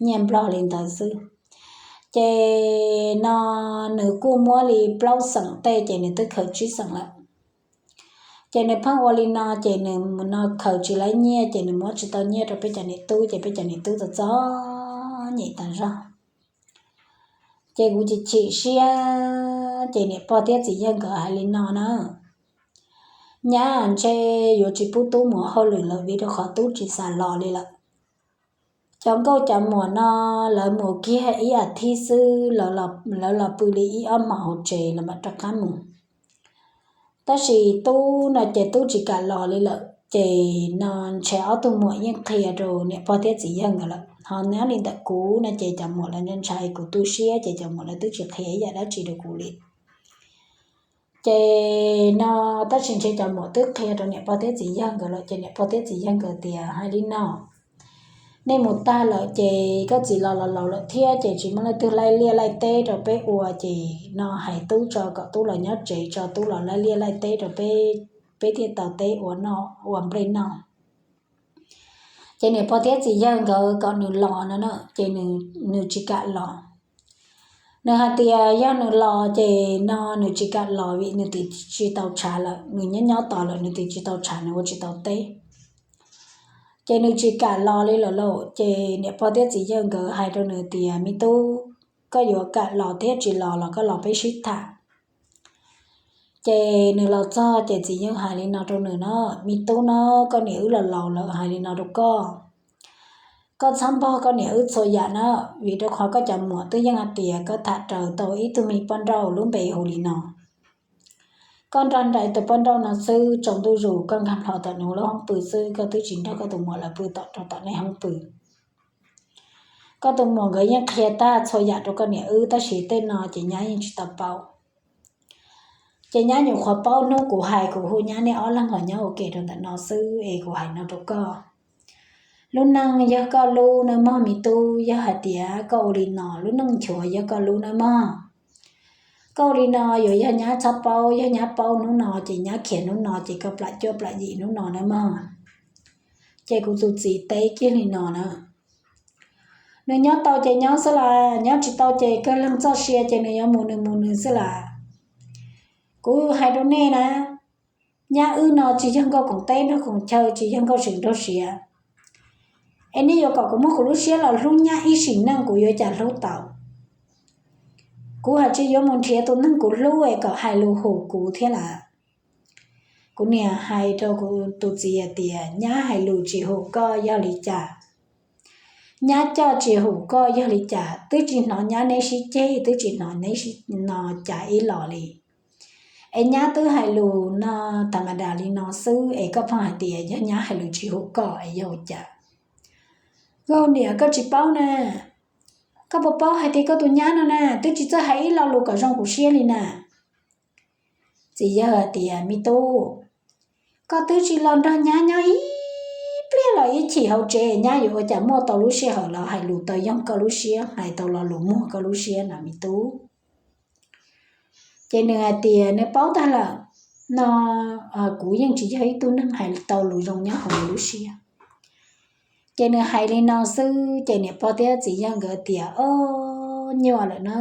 nyiaj nplog li ntawd xwb. Ces no nws kuj muab li plaub xeem tej ces nws twb khaws tsib xeem lawm. Ces nws pheej ua li no ces nws no khaws tsis laib nyiaj ces nws muab tsis tau nyiaj rau peb cov niam tub ces peb cov niam tub txom txom nyem tas zog. Ces kuv chim chim siab ces niam pog thiab txiv yawg nkawd hais li no na: Nyab, ntshe yuav tsis pub tub mus hauj lwm lawm vim rau qhov tub tsis xav los li lawm. Cov nkauj cov muam no lawv mus kiag ib a thiv xwb, lawv los pw li ib ob hmos hauv tsev lawv mam rov qab mus. Tab sis tub no ces tub tsis kam los li lawm ces no ntshe ob tug muam yeej qhia rau niam pog thiab txiv yawg nkawd lawm. Ho nyob li ntawm kuv no ces cov muam lawv ntshai kuv tu siab ces cov muam lawv twb tsis qhia ib yam dab tsi rau kuv li. Ces no tab sis ntshe cov muam twb qhia rau niam pog thiab txiv yawg nkawd lawm ces niam pog thiab txiv yawg nkawd tias hais li no, nej mus tag lawm ces koj txiv los los laus lawm thiab ces tsis muaj leej twg laij liaj laij teb rau peb ua ces no hais tub tso kom tub los nyob tsev tso tub los laij liaj laij teb rau peb, peb thiaj tau teb ua nplej noj. Ces niam pog thiab txiv yawg nkawd kom nws los no na ces nws tsis kam los. Nws hais tias yog nws los ces no nws tsis kam los vim nws tiv tsis tau tshav lawm, nws nyob nyob tos lawm nws tiv tsis tau tshav nws ua tsis tau teb. Ces nws tsis kam los li lawm lauj ces niam pog thiab txiv yawg nkawd hais rau nws tias me tub, koj yuav kam los thiab tsis los los koj los peb sib tham. Ces nws los txog ces txiv yawg hais li no rau nws no, me tub no, koj niam wb los laus lawm hais li no rau koj, koj txhob npog koj niam wb txhua yam na, vim rau qhov koj cov muam twb yeej hais tias koj tham raws tau ib tug me poj nrauj lub npe hu li no. Koj nrog nraim tus poj nrauj no xwb tsaus ntuj zus koj nkag plho tom nws lub hoob pw xwb koj twb tsis nrog koj tus muam lawv pw tom rau tom nej hoob pw. Koj tus muam nkawd yeej qhia tag txhua yam rau koj niam wb tab sis tej no ces nyab yeej tsis tau paub. Ces nyab nyuam qhuav paub hnub kuv hais kuv hu nyab nej ob leeg los nyob ua ke rau ntawm no xwb es kuv hais no rau koj. Lub neej yog koj lub nawb mog me tub, yog hais tias koj ua li no lub neej nchuav yog koj lub nawb mog. Koj ua li no yuav yog nyab txhob paub, yog nyab paub hnub no ces nyab khiav hnub no ces koj plam cuaj plam yim hnub no nawb mog. Ces kuv tus txiv teb kiag li no na, nws nyob tau ces nyob xwb las, nyob tsis tau ces kawg leeg txoj sia ces nws yuav mus nws mus nws xwb las. Kuv hais rau nej na, nyab wb no tsis yog nkauj koom teb nrog koom chaw, tsis yog nkauj seem nraug siav. Es nej yuav kom kuv muab kuv lub siab los hlub nyab ib sim neej kuv yuav cas hlub tau? Kuv hais tsis yuav mus nrhiav tus neeg kuv hlub es kom hais lus hum kuv thiab las. Kuv niam hais rau kuv tus txiv hais tias nyab hais lus tsis hum koj yog li cas? Nyab coj tsis hum koj yog li cas? Twb tsis hnov nyab neb sib ceg, twb tsis hnov neb sib no cas ib los li. Es nyab twb hais lus no tas ma das li no xwb es koj pheej hais tias yog nyab hais lus tsis hum koj es yog ua cas? Nkauj niam koj tsis paub na, koj puas paub hais tias koj tus nyab no na twb tsis txawj hais ib lo lus kom zoo kuv siab li na. Txiv yawg hais tias me tub, koj twb tsis los nrog nyab nyob ib pliag los ib chim hauv tsev, nyab yuav ua cas muaj tau lub sij hawm los hais lus tau yoog koj lub siab, hais tau lo lus muag koj lub siab na me tub. Ces nws hais tias nws paub tag lawm no, kuv yeej tsis yog ib tug neeg hais tau lus zoo nyob hauv nws lub siab. Ces nws hais li no xwb ces niam pog thiab txiv yawg nkawd tias o, nyuaj lawm na.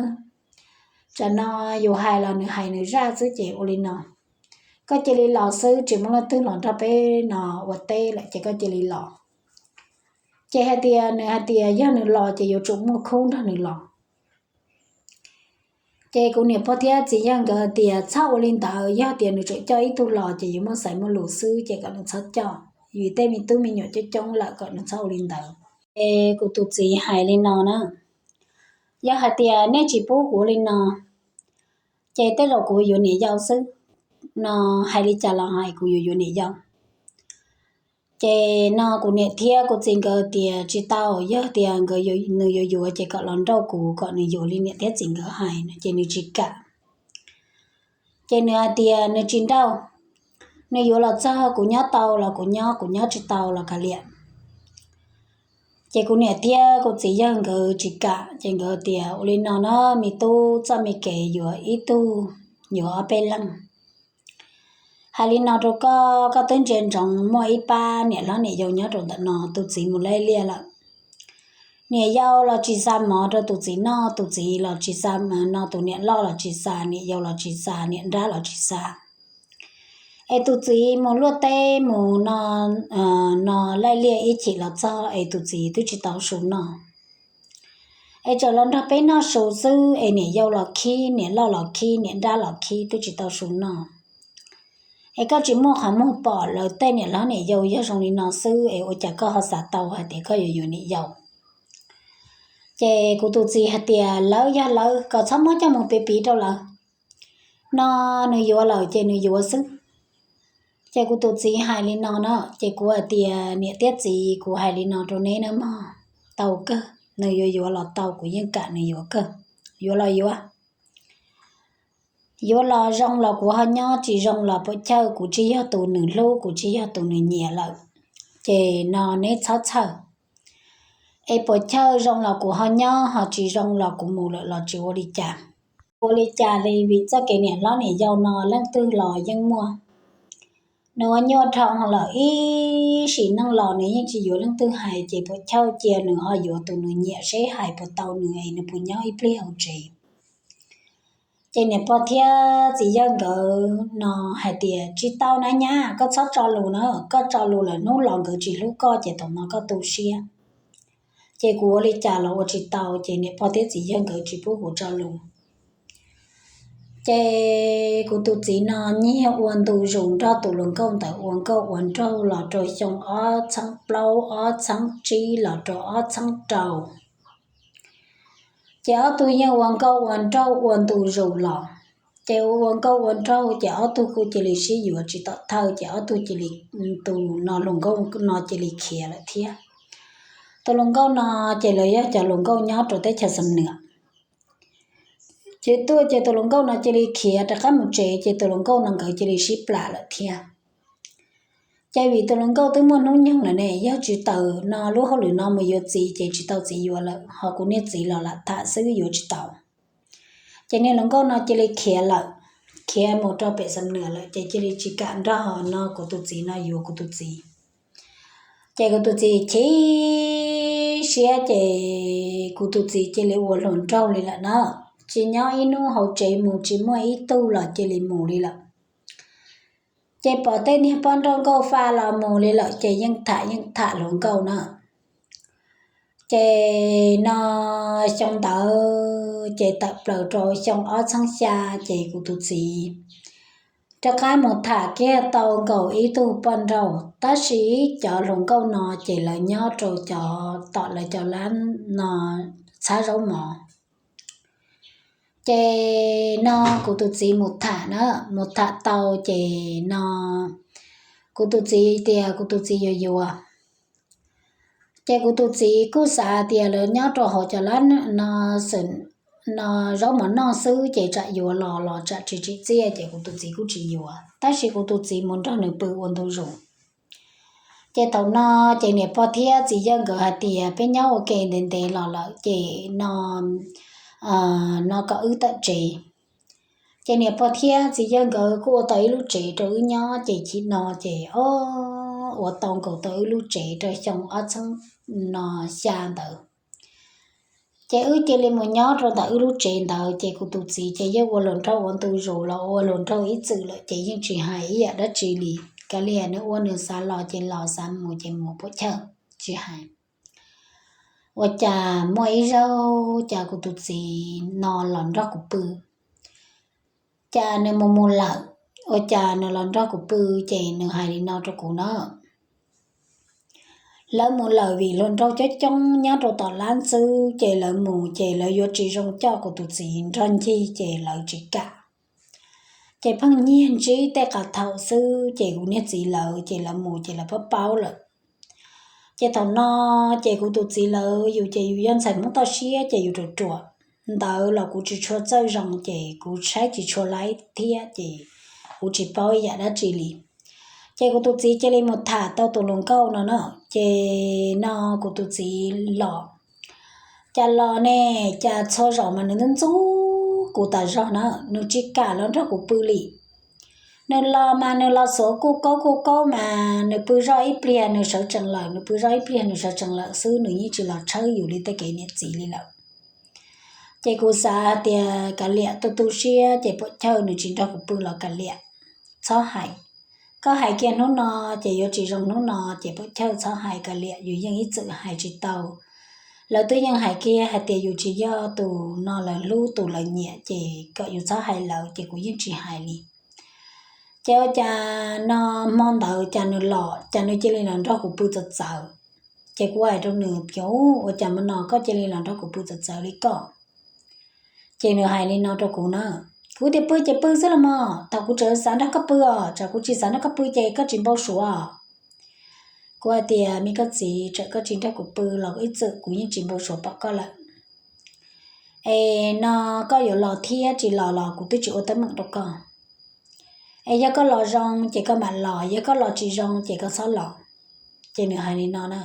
Tsam no yus hais los nws hais nws zaj xwb ces ua li no, koj cia li los xwb, tsis muaj leej twg los nrog peb no ua teb lawm ces koj cia li los. Ces hais tias nws hais tias yog nws los ces yuav tsum muaj khub nrog nws los. Ces kuv niam pog thiab txiv yawg nkawd tias txhob ua li ntawd, yog tias nws tseem coj ib tug los ces yuav muaj xaiv muaj lus xwb ces kom nws txhob coj, vim tej me tub me nyuam coob coob lawm kom nws txhob ua li ntawd. Ces kuv tus txiv hais li no na, yog hais tias nej tsis pub kuv ua li no, ces tej zaum kuv yuav niam yau xwb. No hais li cas los hais kuv yuav yuav niam yau. Ces no kuv niam thiab kuv txiv nkawd tias tsis tau, yog tias nkawd, nws yuav yuav ces kom los nrauj kuv kom nws yuav li niam thiab txiv nkawd hais no ces nws tsis kam. Ces nws hais tias nws tsis nrauj, nws yuav los txog kuv nyob tau los kuv nyob, kuv nyob tsis tau los kav liam. Ces kuv niam thiab kuv txiv yawg nkawd tsis kam ces nkawd tias ua li no na, me tub, txoj me kev yuav ib tug yuav ob peb leeg. Hais li no rau koj, koj twb ntsia ntsoov muaj ib pab niam hlob niam yau nyob rau ntawm no, tus txiv mus laij liaj lawm. Niam yau los tsis xa mov rau tus txiv noj, tus txiv los tsis xa, no tus niam loj los tsis xa, niam yau los tsis xa, niam nrab los tsis xa. Es tus txiv mus luaj teb mus no, no laij liaj ib chim los txog es tus txiv twb tsis tau su noj. Es txawm los nrog peb noj su xwb es niam yau los khib, niam loj los khib, niam nrab los khib, twb tsis tau su noj. Es koj tsis muaj qhov muag pom lawv tej niam hlob niam yau yog zoo li no xwb es ua cas koj ho xav tau hais tias koj yuav yuav niam yau? Ces kuv tus txiv hais tias lawv yog lawv, kom txhob muab coj mus piv piv rau lawv. No nws yuav lawm ces nws yuav xwb. Ces kuv tus txiv hais li no na, ces kuv hais tias niam thiab txiv, kuv hais li no rau neb na mog, tau kawg, nws yuav yuav los tau, kuv yeej kam nws yuav kawg, yuav los yuav. Yuav los zoo los kuv ho nyob, tsis zoo los puas chawj kuv tsis yog tus nws hlub, kuv tsis yog tus nws nyiam lawm, ces no neb txhob txhawj. Es puas chawj zoo los kuv ho nyob, ho tsis zoo los kuv mus lawm los tsis ua li cas. Ua li cas li, vim txoj kev niam hlob niam yau no leej twg los yeej muaj. Nws ua nyuaj dhau lawm, ib sim neej los nws yeej tsis yuav leej twg hais, ces puas chawj cia nws ho yuav tus nws nyiam seb hais puas tau nws es nws puas nyob ib pliag hauv tsev. Ces niam pog thiab txiv yawg nkawd no hais tias, tsis tau na nyab, koj txhob tso lus na, koj tso lus lawm hnub los nkawd tsis hlub koj ces thaum no koj tu siab. Ces kuv ua li cas los ua tsis tau, ces niam pog thiab txiv yawg nkawd tsis pub kuv tso lus. Ces kuv tus txiv no nyiag ua ntu zus nrog tus hluas nkauj ntawd ua nkauj ua nraug los rau xyoo ob txheeb plaub ob txheeb tsib los rau ob txheeb rau. Ces ob tug yeej ua nkauj ua nraug ua ntu zus los. Ces ua ua nkauj ua nraug ces ob tug kuj cia li sib yuav tsis tom thawj, ces ob tug cia li, tus no hluas nkauj no cia li khiav lawm thiab. Tus hluas nkauj no ces lawv yog cov hluas nkauj nyob rau teb chaws Xam Nuam. Ces tuaj ces tus hluas nkauj no cia li khiav rov qab mus tsev, ces tus hluas nkauj no nkawd cia li sib plam lawm thiab. Ces vim tus hluas nkauj twb muaj hnub nyoog lawm ne, yog tsis tawm no lub hauj lwm no mus yuav txiv ces tsis tau txiv yuav lawm, ho kuv niag txiv los lam tham xwb yuav tsis tau. Ces niag hluas nkauj no cia li khiav lawm, khiav mus rau pem Xam Nuam lawm, ces cia li tsis kam nrog no kuv tus txiv no yuav kuv tus txiv. Ces kuv tus txiv chim siab, ces kuv tus txiv cia li ua hluas nraug li lawm na. Tsis nyob ib hnub hauv tsev mus, tsis muaj ib tug los cia li mus li lawm. Ces pom tej niag poj nrauj nkauj fa los mus li lawm ces yeej tham yeej tham hluas nkauj na. Ces no xyoo ntawd ces tawm plaws rau xyoo ob txheeb xya, ces kuv tus txiv rov qab mus tham kiag tau nkaus ib tug poj nrauj, tab sis cov hluas nkauj no ces lawv nyob rau cov tom lawv cov lab no txhab zaub mov. Ces no kuv tus txiv mus tham na, mus tham tau ces no kuv tus txiv tias kuv tus txiv yuav yuav. Ces kuv tus txiv kuj xav tias lawv nyob rau hauv cov lab no, no zaub mov noj xwb ces tsam yuav los los tsam tsis tsim txiaj, ces kuv tus txiv kuj tsis yuav, tab sis kuv tus txiv mus nrog nws pw ua ntu zus. Ces thaum no ces niam pog thiab txiv yawg nkawd hais tias peb nyob ua ke ntev ntev los lawm ces no, no kom wb tawm tsev. Ces niam pog thiab txiv yawg nkawd kuj ua tau ib lub tsev rau wb nyob, ces chim no ces o, ua tau nkaus tau wb lub tsev rau xyoo ob txheeb no xya ntawd. Ces wb cia li mus nyob rau ntawm wb lub tsev ntawd, ces kuv tus txiv ces yeej ua hluas nraug ua ntu zus los ua hluas nraug ib txwm lawm ces yeej tsis hais ib yam dab tsi li. Kav liam nws ua nws xav los ces los, xav mus ces mus, puam chawj tsis hais. Ua cas muaj ib zaug cas kuv tus txiv no los nrog kuv pw, cas nws mus mus lawm, ua cas nws los nrog kuv pw, ces nws hais li no rau kuv na. Lawv mus lawm vim hluas nraug coob coob nyob rau tom lab xwb, ces lawv mus ces lawv yuav tsis zoo coj kuv tus txiv nrog ncig ces lawv tsis kam. Ces pheej nyiag ntsib tej qas thaum xwb, ces kuv niag txiv lawv ces lawv mus ces lawv paub paub lawm. Ces thaum no ces kuv tus txiv lawv yus ces yus yog ntxhais Hmoob toj siab ces yus ruam ruam ntawd los kuv tsis tshua txawj zoo ces kuv saib tsis tshua laib thiab ces kuv tsis paub ib yam dab tsi li. Ces kuv tus txiv cia li mus tham tau tus hluas nkauj no na, ces no kuv tus txiv los, cas los ne, cas txhua zaus mas nws ntxub ntxub kuv tas zog na, nws tsis kam los nrog kuv pw li. Nws los mas nws los xuav kuj kaub kuj kaub mas nws pw zoj ib pliag nws sawv tsees lawm, nws pw zoj ib pliag nws sawv tsees lawm xwb, nws yeej tsis los tshawb yus li tej kev niam txiv li lawm. Ces kuv xav tias kav liam, tu tu siab, ces puam chawj nws tsis nrog kuv pw los kav liam, txhob hais. Koj hais kiag hnub no ces yuav tsis zoo hnub no, ces puam chawj txhob hais, kav liam, yus yeej ib txwm hais tsis tau. Lawv twb yeej hais kiag hais tias yus tsis yog tus no lawv hlub, tus lawv nyiam, ces kom yus txhob hais lawv, ces kuv yeej tsis hais li. Ces ua cas no hmo ntawd cas nws los, cas nws cia li los nrog kuv pw txawv txawv. Ces kuv hais rau nws tias, ua cas hmo no koj cia li los nrog kuv pw txawv txawv li koj? Ces nws hais li no rau kuv na, kuv tias pw ces pw xwb los mas, thaum kuv tseem xav nrog koj pw os, tsam kuv tsis xav nrog koj pw ces koj tsis npau suav. Kuv hais tias, me koj txiv, tsam koj tsis nrog kuv pw los ib txwm kuv yeej tsis npau suav pom koj lawm. Es no koj yuav los thiab tsis los los kuv twb tsis ua teeb meem rau koj. Es yog koj los zoo ces koj mam los, yog koj los tsis zoo ces koj txhob los. Ces nws hais li no na.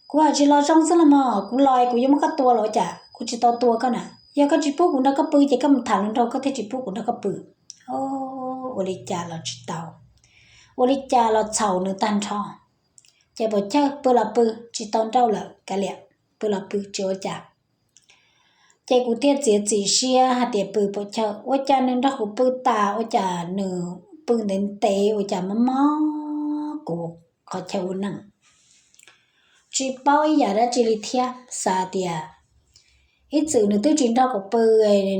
Kuv hais tsis los zoo xwb los mas kuv los kuv yuav muab koj tua los ua cas? Kuv tsis tau tua koj na. Yog koj tsis pub kuv nrog koj pw ces koj mus tham hluas nraug koj thiaj tsis pub kuv nrog koj pw. Ua li cas los tsis tau, ua li cas los txhaum nws tag nrho. Ces Pam Chawj, pw los pw, tsis tau nrauj lawm kav liam, pw los pw tsis ua cas. Ces kuv thiaj txiav txim siab hais tias pw Pam Chawj, ua cas nws nrog kuv pw tas ua cas nws pw ntev ntev ua cas mob mob kuv qhov chaw ua neej. Tsis paub ib yam dab tsi li thiab, xav tias ib txwm nws twb tsis nrog kuv pw,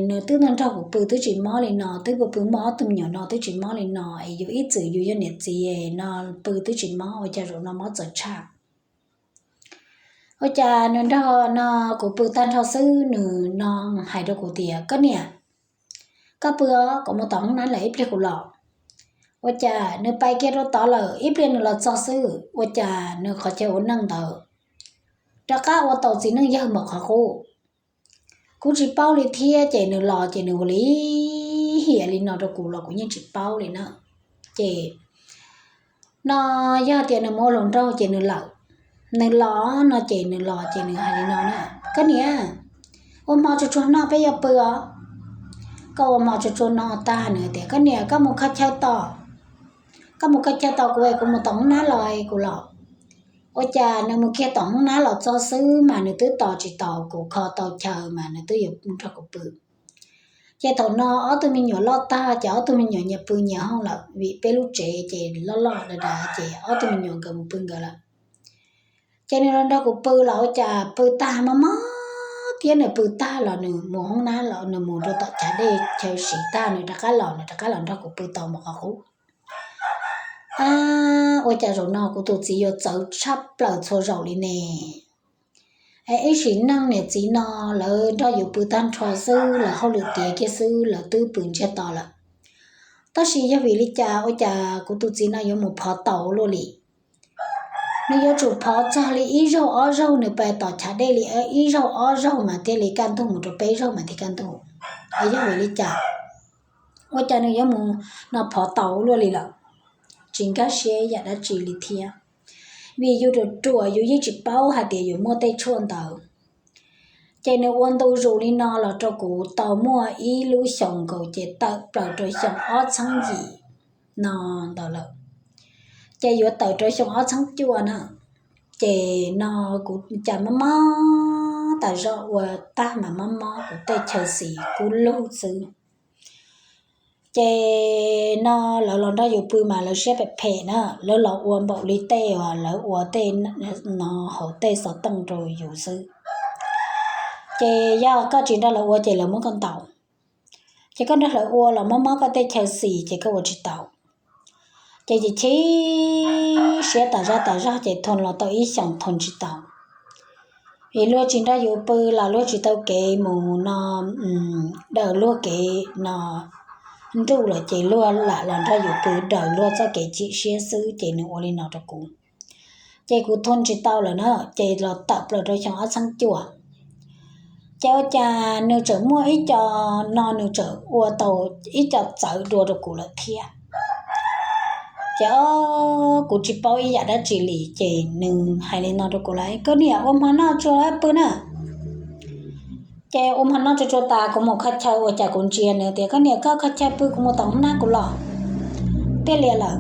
nws twb nrog kuv pw twb tsis mob li no, twb pw pw muaj ob tug me nyuam no twb tsis mob li no, es yus ib txwm yus yog niam txiv no pw twb tsis mob, ua cas zaum no mob txawv tshaj. Ua cas nws nrog no kuv pw tag nrho xwb nws no hais rau kuv tias, koj niam, koj pw os, kuv mus tom hoob nab lawm ib pliag kuv los. Ua cas nws pais kiag rau tod lawm, ib pliag nws los txog xwb ua cas nws qhov chaw ua neej ntawd rov qab ua tau txiv neej yawg npaum qhov qub. Kuv tsis paub li thiab ces nws los ces nws ua li hiam li no rau kuv los kuv yeej tsis paub li na. Ces no yog tias nws mus ua hluas nraug ces nws lawm, nws los no ces nws los ces nws hais li no na, koj niam, ua hmo tsuag tsuag noj peb yuav pw os. Koj ua hmo tsuag tsuag noj tag nws tias, koj niam, koj mus kho chaw tos, koj mus kho chaw tos kuv es kuv mus tom hoob nab los kuv los. Ua cas nws mus kiag tom hoob nab los txog xwb mas nws twb tos tsis tau kuv kho tau chaw mas nws twb yuav nrog kuv pw. Ces thaum no ob tug me nyuam loj tag ces ob tug me nyuam nyias pw nyias hoob lawm vim peb lub tsev ces loj loj dav dav ces ob tug me nyuam nkawd mus pw nkawd lawm. Ces nws los nrog kuv pw los ua cas pw tag mob mob thiab nws pw tag los nws mus hoob nab los nws mus rau tom chav dej chaw siv tag nws rov qab los, nws rov qab los nrog kuv pw tau mus qhov qub. Ab, ua cas zaum no kuv tus txiv yuav txawv tshaj plaws txhua zaus li ne? Es ib sim neej niam txiv no lawv nrog yus pw tag nrho xwb, lawv hauj lwm tiav kiag xwb lawv twb pw ntsiag to lawm. Tab sis yog vim li cas ua cas kuv tus txiv no yuav mus phov tau luaj li? Nws yuav tsum phov txog li ib zaug ob zaug, nws pais tom chav dej li ib zaug ob zaug mas thiaj li kaj ntug, mus rau peb zaug mas thiaj kaj ntug. Es yog vim li cas ua cas nws yuav mus no phov tau luaj li lawm? Tsis nkag siab yam dab tsi li thiab, vim yus ruam ruam yus yeej tsis paub hais tias yuav muaj tej tshuaj ntawd. Ces nws ua ntu zus li no los rau kuv tau muaj ib lub xyoos nkaus ces tawm plaws rau xyoo ob txheeb yim no ntawd lawm. Ces yuav tawm rau xyoo ob txheeb cuaj na. Ces no kuv cas mob mob tas zog, ua tag mas mob mob kuv tej chaw xis kub lug xwb. Ces no lawv los nrog yus pw mas lawv siab phem phem na, lawv los ua npaum li tej uas lawv ua tej no hauv tej xov tooj rau yus xwb. Ces yog koj tsis nrog lawv ua ces lawv muab koj ntaus. Ces koj nrog lawv ua los mob mob koj tej chaw xis ces koj ua tsis tau. Ces chim chim siab tas zog tas zog ces thum los tau ib xyoos thum tsis tau. Vim luag tsis nrog yus pw los luag tsis tau kev mus no, daws luag kev no nruj lawm ces luag lam los nrog yus pw daws luag txoj kev chim siab xwb ces nws ua li no rau kuv. Ces kuv thum tsis tau lawm na, ces los tawm plaws rau xyoo ob txheeb cuaj. Ces ua cas nws tseem muaj ib co no nws tseem ua tau ib co txawv dua rau kuv lawm thiab. Ces o, kuv tsis paub ib yam dab tsi li ces nws hais li no rau kuv lawm, koj niam, ua hmo noj tsuag pw na. Ces ua hmo noj tsuag tsuag tas kuv mus kho chaw ua cas kuv ntsia nws tias, koj niam, koj kho chaw pw, kuv mus tom hoob nab kuv los. Tiag li lawm.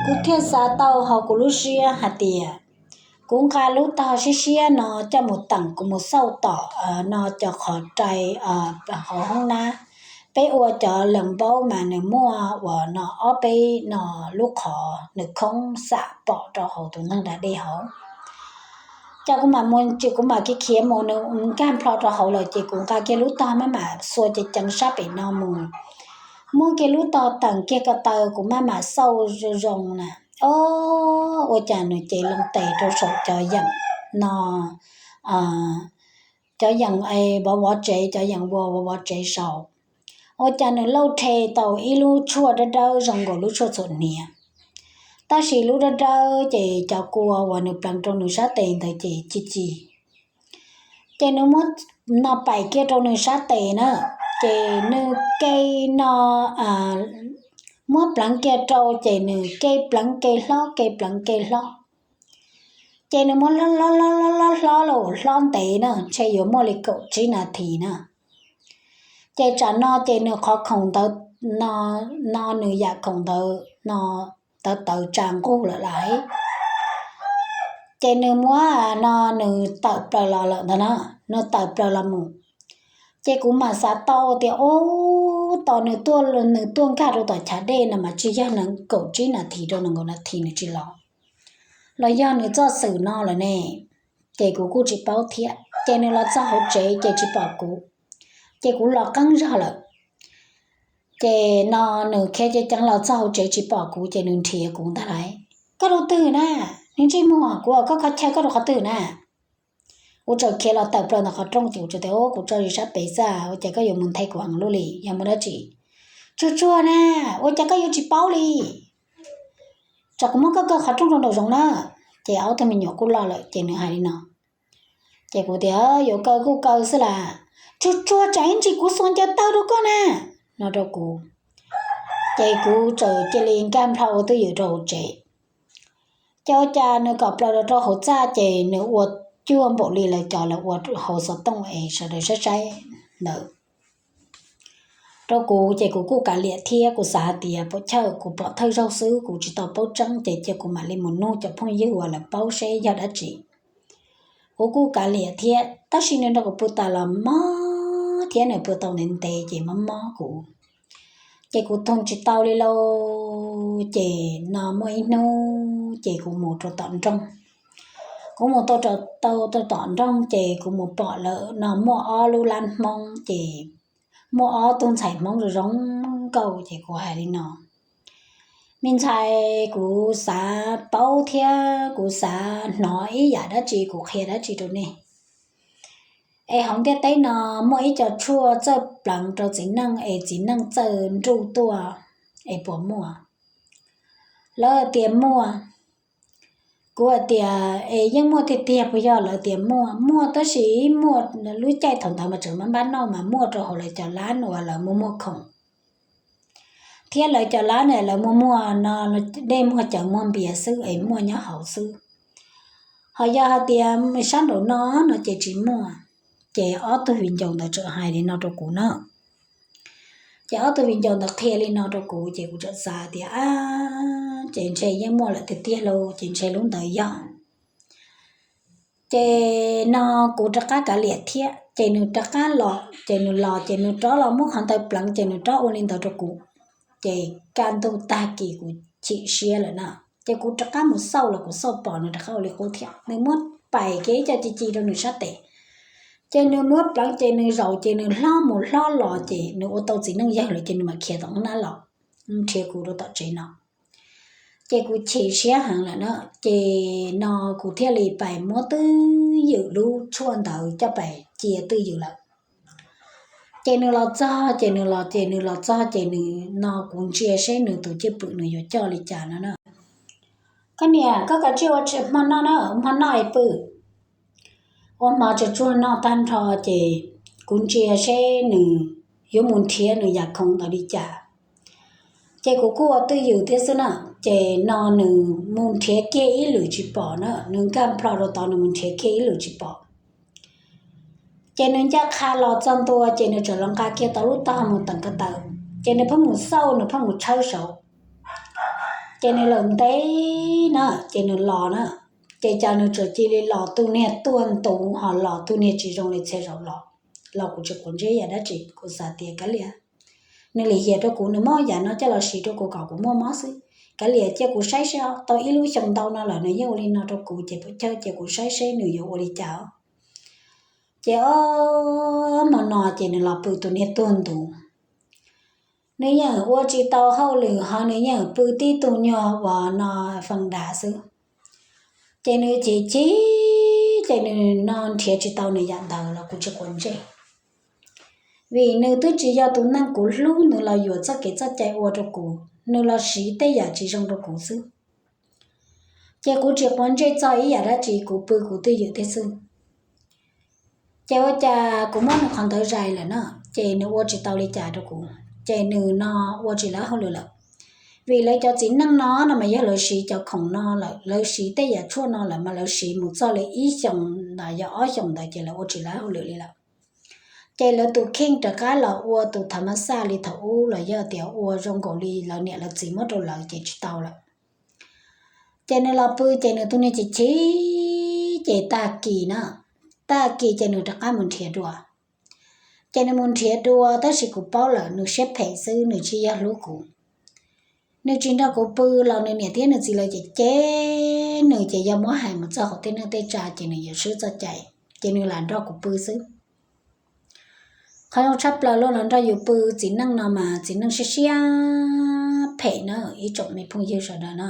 Kuv thiaj xav tau hauv kuv lub siab hais tias kuv nqa lub tog siab siab no coj mus teem, kuv mus xauj tom no cov qhov rai hauv hoob nab. Peb ua cov lees npaub mas nws muaj uas no ob peb no lub qhov nws khoob xam pom rau hauv tus neeg da dej hauv. Ces kuv mam mus, ces kuv mam khiav khiav mus, nws nkag nplho rau hauv lawm ces kuv nqa kiag lub tog maj mam xuas ceev ceev sab pem no mus, muab kiag lub tog teem kiag ko taw, kuv maj mam xauj zoo zoo na. O, ua cas nws cev loo tes rau saum cov yeem no, cov yeem vov vov tsev, cov yeem vov vov tsev saud. Ua cas nws lauj rhe tau ib lub tshuaj dawb dawb zoo nkaus lub tshuaj txhuam hniav, tab sis lub dawb dawb ces cov kua uas nws pleev rau nws sab tes ntawd ces ci ci. Ces nws muab no pais kiag rau nws sab tes na, ces nws ke no muab pleev kiag rau ces nws ke pleev ke hlob ke pleev ke hlob. Ces nws muab hlob hlob hlob hlob hlob los hlob ntev na, ntshe yuav muaj li kaum tsib nas this na. Ces tsam no ces nws qhov khoom ntawd no, no nws yam khoom ntawd no tawv tawv tsa nqug lawm lauj. Ces nws muab no nws tawm plaws los lawm ntag na, nws tawm plaws los mus. Ces kuv mam xav tau tias ub, tos nws tuaj, nws tuaj nkag rau tom chav dej no mas tsis yog nees nkaum tsib nas this rau nees nkaum nas this nws tsis los, los yog nws txoj xwm no lawm ne. Ces kuv kuj tsis paub thiab, ces nws los txog hauv tsev ces tsis pom kuv, ces kuv los qeeb zog lawm. Ces no nws khiav ceev ceev los txog hauv tsev tsis pom kuv ces nws nrhiav kuv ntag lauj. Koj rau twg na? Nws ntsej muag, kuv, koj kho chaw koj rau qhov twg na? Kuv txawm khiav los tawm plaws ntawm qhov rooj ces kuv txawm tias ub, kuv tso zis sab pem xwb, ua cas koj yuav mus nthe kuv heev luaj li, yog muaj dab tsi? Tsuag tsuag na, ua cas koj yuav tsis paub li? Tsam kuv muab koj kaw qhov rooj rau nraum zoov na. Ces ob tug me nyuam kuj loj lawm ces nws hais li no. Ces kuv tias yuav kaw kuj kaw xwb las. Tsuag tsuag tsam ib ntsis kuv xuas ncaws taw rau koj na, no rau kuv. Ces kuv txawm cia li nkag nplho ua twj ywm rau hauv tsev. Ces ua cas nws kom plaws los rau hauv txaj ces nws ua cuag npaum li lawv cov lawv ua hauv xov tooj es sawv daws saib saib ntawd rau kuv ces kuv kuj kav liam thiab kuv xav hais tias puam chawj kuv pom thawj zaug xwb kuv tsis tau paub tseeb ces cia kuv mam li mus nug cov phooj ywg uas lawv paub seb yog dab tsi. Kuv kuj kav liam thiab tab sis nws nrog kuv pw tas los mob thiab nws pw tau ntev ntev ces mob mob kuv. Ces kuv thooj tsis tau li lauj. Ces no muaj ib hnub ces kuv mus rau tom nroog. Kuv mus tau rau tom nroog ces kuv mus pom lawm no muaj ob lub lab Hmoob ces muaj ob tug ntxhais Hmoob zoo zoo nkauj ces kuv hais li no, me ntxhais, kuv xav paub thiab kuv xav hnov ib yam dab tsi, kuv qhia dab tsi rau nej. Es hauv ntiaj teb no muaj ib co tshuaj txawj pleev rau txiv neej es txiv neej txawj nruj tuaj es puas muaj? Lawv tias muaj. Kuv hais tias es yeej muaj tiag tiag puas yog? Lawv tias muaj, muaj tab sis muaj lub caij thaum ntawd mas tseem npab npab noj mas muaj rau hauv lawv cov lab uas lawv muag muag khoom thiab lawv cov lab na lawv muag muag no dej muag cawv muag npias xwb es muaj nyob hauv xwb. Ho yog hais tias sab nraum no no ces tsis muaj. Ces ob tug viv ncaus ntawd txawm hais li no rau kuv na. Ces ob tug viv ncaus ntawd qhia li no rau kuv ces kuv txawm xav tias ab, ces ntshe yeej muaj lawm tiag tiag lauj, ces ntshe lub ntawd yog. Ces no kuv rov qab kav liam thiab ces nws rov qab los, ces nws los ces nws rov los muab qhov ntawd pleev ces nws rov ua li ntawd rau kuv. Ces kaj ntug tag kis kuv chim siab lawm na, ces kuv rov qab mus xauj los kuv xauj pom nws rov qab ua li qub thiab, nws muab pais kiag ib co ci ci rau nws sab tes. Ces nws muab pleev ces nws zaum ces nws hlob mus hlob los ces nws ua tau txiv neej yawg lawm ces nws mam khiav tom nab los nrhiav kuv rau tom tsev no. Ces kuv chim siab heev lawm na, ces no kuv thiaj li pais muab twj ywm lub tshuaj ntawd coj pais cia twj ywm lawm. Ces nws los txog ces nws los ces nws los txog ces nws no kuv ntsia seb nws tus cwj pwm nws yuav coj li cas no na. Koj niam, koj kav tsij ua hmo noj na, hmo noj es pw. Ua hmo tsuag tsuag noj tag nrho ces kuv ntsia seb nws yuav mus nrhiav nws yam khoom ntawd li cas. Ces kuv kuj ua twj ywm thiab xwb na, ces no nws mus nrhiav kiag ib lwm tsis pom na, nws nkag nplho rau tod nws mus nrhiav kiag ib lwm tsis pom. Ces nws ncaj qha los txog ntua ces nws txawm los nqa kiag tau lub tog mus teem ko taw, ces nws pheej mus xauj nws pheej mus tshawb saud. Ces nws lawm ntev na ces nws los na, ces cas nws txawm cia li los tus niag tuag ntuv ho los tus niag tsis zoo li txhia zaus los, los kuv tsis quav ntsej yam dab tsi, kuv xav tias kav liam, nws lim hiam rau kuv, nws muab yam no coj los siv rau kuv kom kuv muaj mob xwb. Kav liam cia kuv saib seb, tau ib lub xyoo ntau no lawm nws yeej ua li no rau kuv ces puam chawj cia kuv saib seb nws yuav ua li cas. Ces ob hmo no ces nws los pw tus niag tuag ntuv, nws yeej ua tsis tau hauj lwm ho nws yeej pw tib tug nyuag uas no feem dam xwb. Ces nws chim chim, ces nws no nrhiav tsis tau nws yam ntawd los kuv tsis quav ntsej, vim nws twb tsis yog tus neeg kuv hlub, nws los yuam txoj kev txoj cai ua rau kuv, nws los siv tej yam tsis zoo rau kuv xwb. Ces kuv tsis quav ntsej txog ib yam dab tsi, kuv pw kuv twj ywm thiab xwb. Ces ua cas kuv muab nws qhov ntawd zais lawm na, ces nws ua tsis tau li cas rau kuv, ces nws no ua tsis lawv hauj lwm lawm. Vim lawv cov txiv neej no no mas yog lawv siv cov khoom no lawm, lawv siv tej yam tshuaj no lawm mas lawv siv mus txog li ib xyoos los yog ob xyoos ntawd ces lawv ua tsis lawv hauj lwm li lawm. Ces lawv tus kheej rov qab los ua tus thav mas xaj li thaum ub los yog tias ua zoo nkaus li lawv niam lawv txiv muab rau lawv ces tsis tau lawm. Ces nws los pw ces nws tus niag chim chim, ces tag kis na, tag kis ces nws rov qab mus nrhiav dua. Ces nws mus nrhiav dua tab sis kuv paub lawm nws siab phem xwb, nws tsis yog hlub kuv. Nws tsis nrog kuv pw los nws niam thiab nws txiv lawv ces cem nws, ces yog muab hais mus txog qhov tej neej tej tsa ces nws yuav swb txoj cai, ces nws lam nrog kuv pw xwb. Qhov zoo tshaj plaws luag los nrog yus pw, txiv neej no mas txiv neej siab siab phem na ib tsoom me phooj ywg sawv daws na.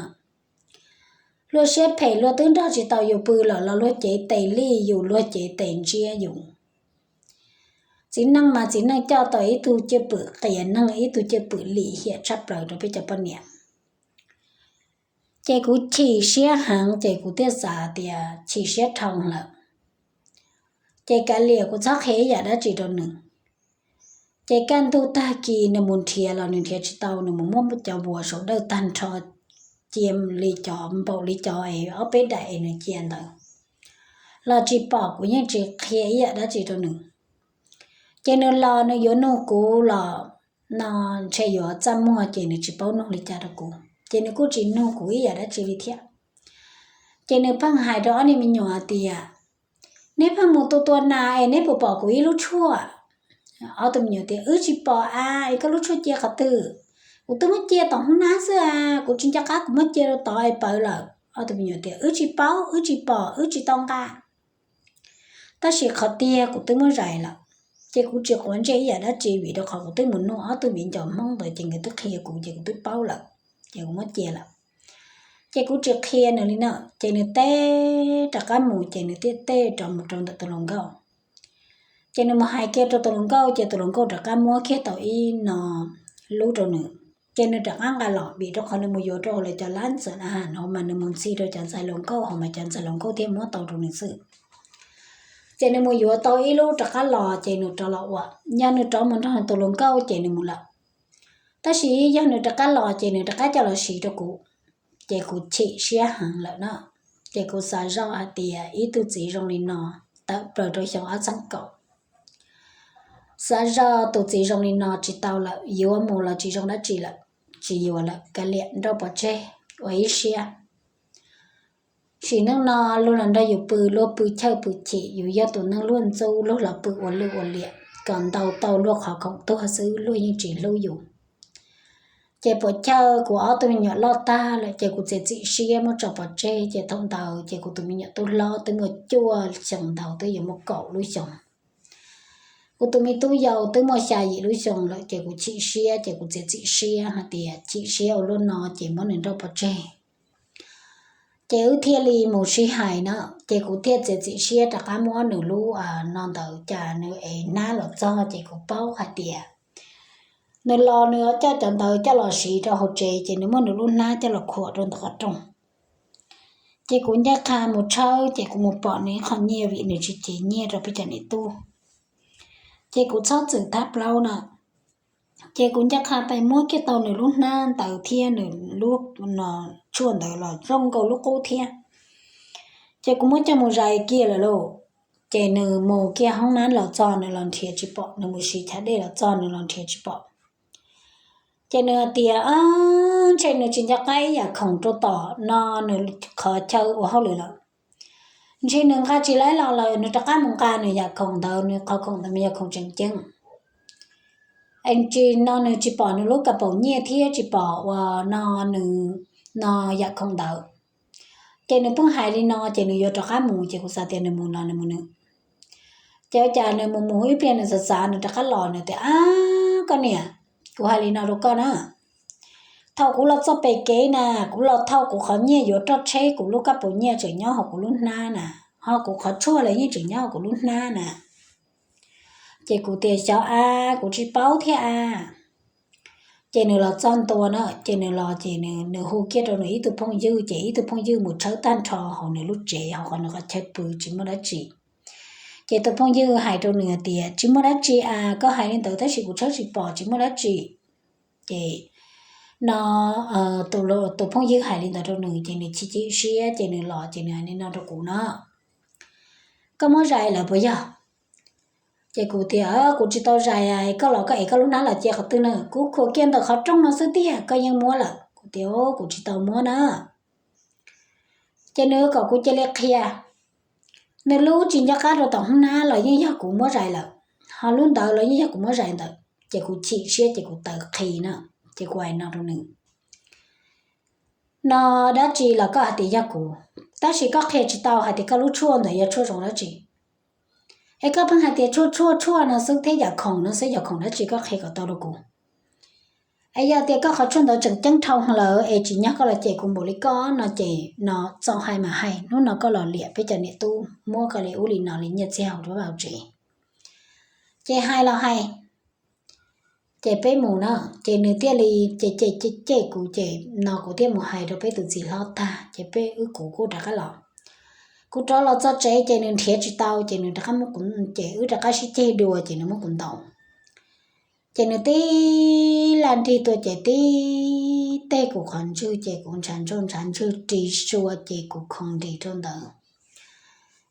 Luag siab phem luag twb nrog tsis tau yus pw lawm los luag cev tes lij yus, luag cev tes ntsiab yus. Txiv neej mas txiv neej coj tau ib tug cwj pwm qias neeg, ib tug cwj pwm lim hiam tshaj plaws rau peb cov poj niam. Ces kuv chim siab heev ces kuv thiaj xav tias chim siab dhau lawm, ces kav liam kuv txhob qhia ib yam dab tsi rau nws. Ces kaj ntug tag kis nws mus nrhiav los nws nrhiav tsis tau, nws mus muab cov vuas saum dawj tag nrho cia li cov npaum li cov es ob peb daim es nws cia ntawd los tsis pom, kuv yeej tsis qhia ib yam dab tsi rau nws. Ces nws los nws yuav nug kuv los no ntshe yuav txaj muag ces nws tsis paub nug li cas rau kuv, ces nws kuj tsis nug kuv ib yam dab tsi li thiab. Ces nws pheej hais rau ob niag me nyuam tias, neb pheej mus tua tua nas es neb puas pom kuv ib lub tshuaj? Ob tug me nyuam tias, wb tsis pom a, es koj lub tshuaj cia qhov twg? Kuv twb muab cia tom hoob nab xwb a, kuv tsis nco qab kuv muab cia rau tod es pawv lawm. Ob tug me nyuam tias, wb tsis paub, wb tsis pom, wb tsis tau nqa. Tab sis qhov tiag kuv twb muab zais lawm, ces kuv tsis quav ntsej ib yam dab tsi vim rau qhov kuv twb mus nug ob tug viv ncaus Hmoob ntawd ces nkawd twb qhia kuv ces kuv twb paub lawm, ces kuv muab cia lawm. Ces kuv tsis qhia nws li na, ces nws teb rov qab mus ces nws thiaj teb rov mus rau ntawm tus hluas nkauj. Ces nws mus hais kiag rau tus hluas nkauj ces tus hluas nkauj rov qab muab kiag tau ib no lub rau nws. Ces nws rov qab nqa los vim rau qhov nws mus yuav rau hauv lawv cov lab ntxawm na ha no mas nws mus ntxhi rau cov ntxhais hluas nkauj hauv mas cov ntxhais hluas nkauj thiaj muab tau rau nws xwb. Ces nws mus yuav tau ib lub rov qab los ces nws rov los ua, yog nws rov mus nrog tus hluas nkauj ces nws mus lawm. Tab sis yog nws rov qab los ces nws rov qab coj los siv rau kuv, ces kuv chim siab heev lawm na. Ces kuv xav zoj hais tias ib tug txiv zoo li no tawm plaws rau xyoo ob txhiab kaum, xav zoj tus txiv zoo li no tsis tau lawm, yuav mus los tsis zoo dab tsi lawm, tsis yuav lawm, kav liam nrauj pov tseg ua ib siab. Sim neej no luag los nrog yus pw, luag pw chawj pw chim, yus yog tus neeg luag ntxub, luag los pw ua lwj ua liam kom ntaus tau luag qhov khoom tuag xwb, luag yeej tsis hlub yus. Ces puas chawj kuv ob tug me nyuam loj tag lawm ces kuv txiav txim siab muab tso pov tseg, ces thaum ntawd ces kuv tus me nyuam tub hlob twb muaj cuaj xyoo ntau twb yuav muaj kaum lub xyoo. Kuv tus me tub yau twb muaj xya yim lub xyoo lawm ces kuv chim siab ces kuv txiav txim siab hais tias chim siab ua luaj no ces muab nws nrauj pov tseg. Ces wb thiaj li mus sib hais na, ces kuv thiaj txiav txim siab rov qab muab nws lub no ntawd cas nws ev hnab los txog ces kuv paub hais tias nws los nws coj cov ntawd coj los siv rau hauv tsev ces nws muab nws lub hnab coj los khuam rau ntawm qhov rooj. Ces kuv ncaj qha mus tshawb ces kuv mus pom nws ib qho nyiaj vim nws tsis cev nyiaj rau peb cov niam tub. Ces kuv txhob txwm thab plaub na, ces kuv ncaj qha pais muab kiag tau nws lub hnab ntawd thiab nws lub no tshuaj ntawd los zoo nkaus lub qub thiab. Ces kuv muab coj mus zais kiag lawm lauj. Ces nws mus kiag hoob nab los txog nws los nrhiav tsis pom, nws mus siv chav dej los txog nws los nrhiav tsis pom. Ces nws hais tias ntshe nws tsis nco qab ib yam khoom rau tom no nws qhov chaw ua hauj lwm lawm. Ntshe nws nqa tsis laib los lawm, nws rov qab mus nqa nws yam khoom ntawd, nws qhov khoom ntawd mas yog khoom tseem ceeb. Es tsis no nws tsis pom nws lub kas paum nyiaj thiab tsis pom ua no nws no yam khoom ntawd. Ces nws pheej hais li no ces nws yuav rov qab mus ces kuv xav tias nws mus los nws mus nws. Ces ua cas nws mus mus ib pliag nws xav xav nws rov qab los nws tias, ab koj niam, kuv hais li no rau koj na, thaum kuv los txog pem kev na, kuv los thauj kuv qhov nyiaj yuav roj tsheb, kuv lub kab paus nyiaj tseem nyob hauv kuv lub hnab na, ho kuv qhov tshuaj los yeej tseem nyob hauv kuv lub hnab na. Ces kuv tias xyov a, kuv tsis paub thiab a. Ces nws los txog ntua na, ces nws los ces nws hu kiag rau nws ib tug phooj ywg, ces ib tug phooj ywg mus tshawb tag nrho hauv nws lub tsev hauv qhov nws qhov chaw pw tsis muaj dab tsi. Ces tus phooj ywg hais rau nws hais tias, tsis muaj dab tsi a, koj hais li ntawd tab sis kuv tshawb tsis pom, tsis muaj dab tsi. Ces no tus phooj ywg hais li ntawd rau nws ces nws chim chim siab ces nws los ces nws hais li no rau kuv no, koj muab zais lawm puas yog? Ces kuv tias, kuv tsis tau zais, koj los koj ev koj lub hnab los cia qhov twg na, kuv khuam kiag ntawm qhov rooj no xwb tiag koj yeej muab lawm. Kuv tias, kuv tsis tau muab na. Ces nws kom kuv cia li qhia, nws lub tsis nco qab rau tom hoob nab los yeej yog kuv muab zais lawm, ho lub ntawd los yeej yog kuv muab zais ntawd. Ces kuv chim siab ces kuv tawv qhi na, ces kuv hais no rau nws, no dab tsi los koj hais tias yog kuv, tab sis koj qhia tsis tau hais tias koj lub tshuaj ntawd yog tshuaj zoo dab tsi. Es koj pheej hais tias tshuaj tshuaj tshuaj no xwb thiab yam khoom no xwb, yam khoom dab tsi koj qhia kom tau rau kuv. Es yog tias koj qhov tshuaj ntawd tseem ceeb dhau lawm es tsim nyog koj los cem kuv npaum li koj no ces no txaus hais mas hais, hnub no koj los liam peb cov niam tub muab koj li ub li no li nyiaj txiag hauv rau vaj hauv tsev. Ces hais los hais, ces peb mus na, ces nws thiaj li ces ces cem kuv ces no kuv thiaj mus hais rau peb tus txiv hlob tag ces peb wb kuv kuj rov qab los. Kuv rov los txog tsev ces nws nrhiav tsis tau ces nws rov qab muab kuv, ces wb rov qab sib ceg dua ces nws muab kuv ntaus. Ces nws tib laj nrig tuaj ces tib teg kuv qhov ntswg ces kuv ntshav ntswg ntshav ntswg ris sua ces kuv khoov nris rau ntawd.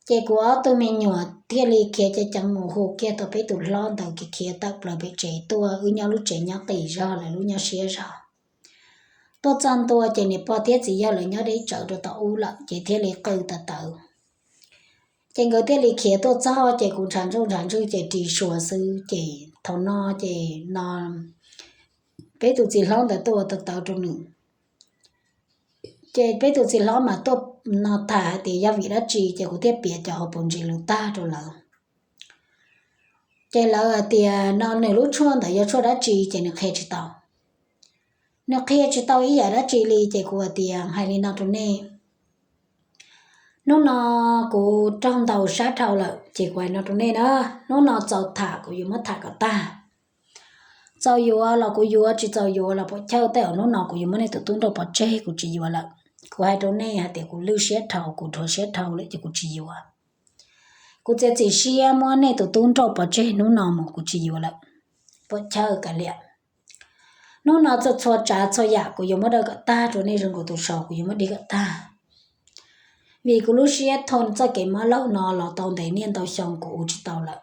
Ces kuv ob tug me nyuam thiaj li khiav ceev ceev mus hu kiag tau peb tus hlob ntawd khiav khiav tawm plaws pem tsev tuaj, wb nyob lub tsev nyob qis zog lawv lub nyob siab zog. Tuaj txog ntua ces niam pog thiab txiv yawg lawv nyob deb tsawv rau tom ub lawm ces thiaj li qw tawv tawv. Ces nkawd thiaj li khiav tuaj txog ces kuv ntshav ntswg ntshav ntswg ces ris sua xwb ces thaum no ces no peb tus txiv hlob ntawd tuaj ua tawv tawv rau nws. Ces peb tus txiv hlob mas tuaj no tham hais tias yog vim dab tsi ces kuv thiaj piav cov hauv paus ntsis lus tag rau lawv. Ces lawv hais tias no nws lub tshuaj ntawd yog tshuaj dab tsi ces nws qhia tsis tau. Nws qhia tsis tau ib yam dab tsi li ces kuv hais tias hais li no rau nej, hnub no kuv raug ntaus sab dhau lawm ces kuv hais no rau nej na, hnub no txaus tham kuv yuav muab tham kom tag. Txaus yuav los kuv yuav, tsis txaus yuav los puam chawj, tej zaum hnub no kuv yuav muab nej tus tub nrauj pov tseg kuv tsis yuav lawm. Kuv hais rau nej hais tias kuv lwj siab dhau, kuv dhuav siab dhau lawm ces kuv tsis yuav. Kuv txiav txim siab muab nej tus tub nrauj pov tseg hnub no mus kuv tsis yuav lawm. Puam chawj kav liam. Hnub no txhua txhua tsav txhua yam kuv yuav muab daws kom tag rau nej zoo nkaus tus saud, kuv yuav muab dig kom tag. Vim kuv lub siab thoo txoj kev mob laug no los tau ntev niaj ntau xyoo kuv ua tsis tau lawm.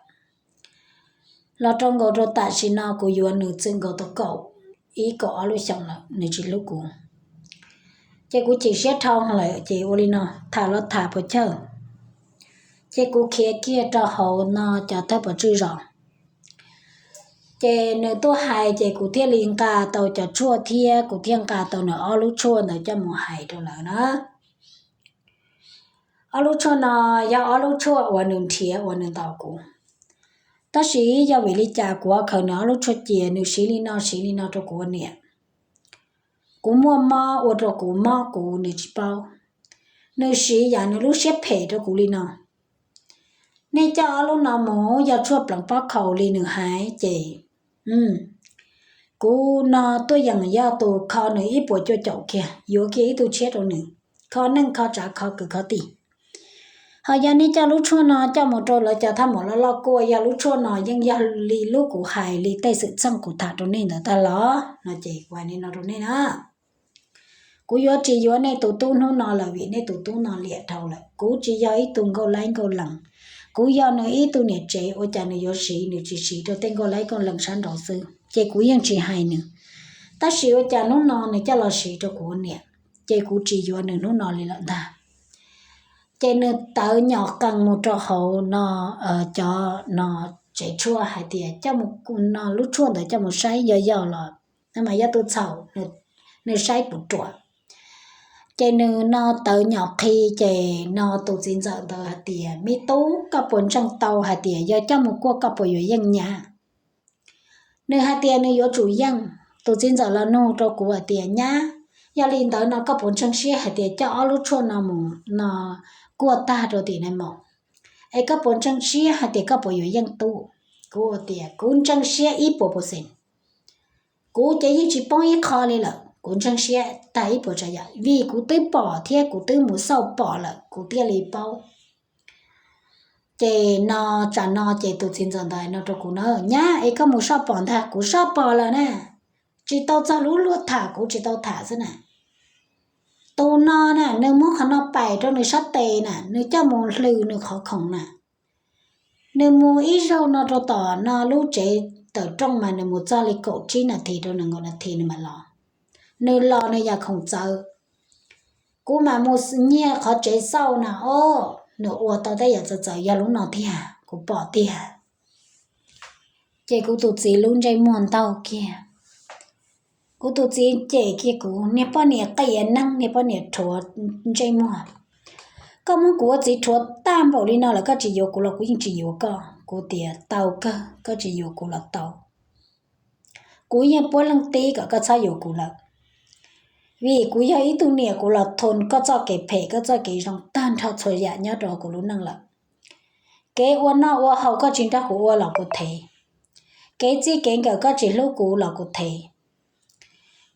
Los rau nkaus rau tam sim no kuv yuav nws txwm nkaus tau kaum ib kaum ob lub xyoo lawm nws tsis hlub kuv. Ces kuv chim siab dhau lawm ces ua li no, tham los tham puas chawj. Ces kuv khiav kiag rau hauv no cov thawj pov tswj zos. Ces nws tuaj hais ces kuv thiaj li nqa tau cov tshuaj thiab kuv thiaj nqa tau nws ob lub tshuaj ntawd coj mus hais rau lawv na. Ob lub tshuaj no yog ob lub tshuaj uas nws nrhiav uas nws ntaus kuv. Tab sis yog vim li cas kuv ho khaws nws ob lub tshuaj cia, nws siv li no siv li no rau kuv ua niam. Kuv muaj mob ua rau kuv mob kuv nws tsis paub. Nws siv yam nws lub siab phem rau kuv li no. Nej coj ob lub no mus yog tshuaj pleev pob khaus li nws hais ces kuv no tuaj yeem yog tus kho nws ib puas cuaj caum kiag, yuav kiag ib tug tshiab rau nws, kho neej kho tsav kho kwv kho tij. Ho yog nej coj lub tshuaj no coj mus rau lawv cov thaj maum loj loj kuaj, yog lub tshuaj no yeej yog li lub kuv hais li tej xwm txheej kuv tham rau nej ntawd tag los no ces kuv hais li no rau nej na. Kuv yuav tsis yuav nej tus tub hnub no lawm vim nej tus tub no liam dhau lawm. Kuv tsis yog ib tug nkauj laib nkauj lees, kuv yog nws ib tug niam tsev, ua cas nws yuav siv, nws tsis siv rau tej nkauj laib nkauj lees sab nraud xwb ces kuv yeej tsis hais nws. Tab sis ua cas hnub no nws coj los siv rau kuv ua niam, ces kuv tsis yuav nws hnub no li lawm ntag. Ces nws tawv nyom qees mus rau hauv no cov no tsev tshuaj hais tias coj mus, no lub tshuaj ntawd coj mus saib yog yog los, no mas yog tus txhaum, nws saib puas ruam. Ces nws no tawv nyom qhi ces no tus txiv ntxawm ntawd hais tias, me tub, koj puas ntseeg tau hais tias yog coj mus kuaj koj puas yuav yeej nyab? Nws hais tias nws yuav tsum yeej. Tus txiv ntxawm los nug rau kuv hais tias, nyab, yog li ntawd no koj puas ntseeg siab hais tias coj ob lub tshuaj no mus no kuaj tag rau tim nai maum, es koj puas ntseeg siab hais tias koj puas yuav yeej tub? Kuv tias kuv ntseeg siab ib puas pawv xees. Kuv ces yeej tsis poob ib qho li lawm, kuv ntseeg siab tag ib puas tsav yam vim kuv twb pom thiab kuv twb mus xauj pom lawm kuv thiaj li paub. Ces no, tsam no ces tus txiv ntxawm ntawd no rau kuv na, nyab es koj mus soj pom ntag, kuv soj pom lawm na. Tsis tau txog lub luag tham, kuv tsis tau tham xwb na. Tus no na nws muab qhov no pais rau nws sab tes na, nws coj mus hlwm nws qhov khoom na. Nws mus ib zaug no rau tom no lub tsev tawm rooj mas nws mus txog li kaum tsib nas this rau nees nkaum nas this nws mam los. Nws los nws yam khoom txawv. Kuv mam mus nyiag qhov tsev xauj na, o, nws ua tau tej yam txawv txawv yog lub no tiag, kuv pom tiag. Ces kuv tus txiv lub ntsej muag ntaug kiag. Kuv tus txiv cem kiag kuv, niag poj niam qias neeg, niag poj niam rhuav ntsej muag. Koj muab kuv ua txiv rhuav tag npaum li no lawm koj tsis yuav kuv los kuv yeej tsis yuav koj. Kuv tias tau kawg, koj tsis yuav kuv los tau. Kuv yeej puab leej tib kom koj txhob yuav kuv lawm. Vim kuv yog ib tug niam kuv los thoo koj txoj kev phem koj txoj kev zoo tag nrho txhua yam nyob rau kuv lub neej lawm. Kev ua noj ua haus koj tsis nrog kuv ua los kuv thev. Kev txij kev nkawm koj tsis hlub kuv los kuv thev.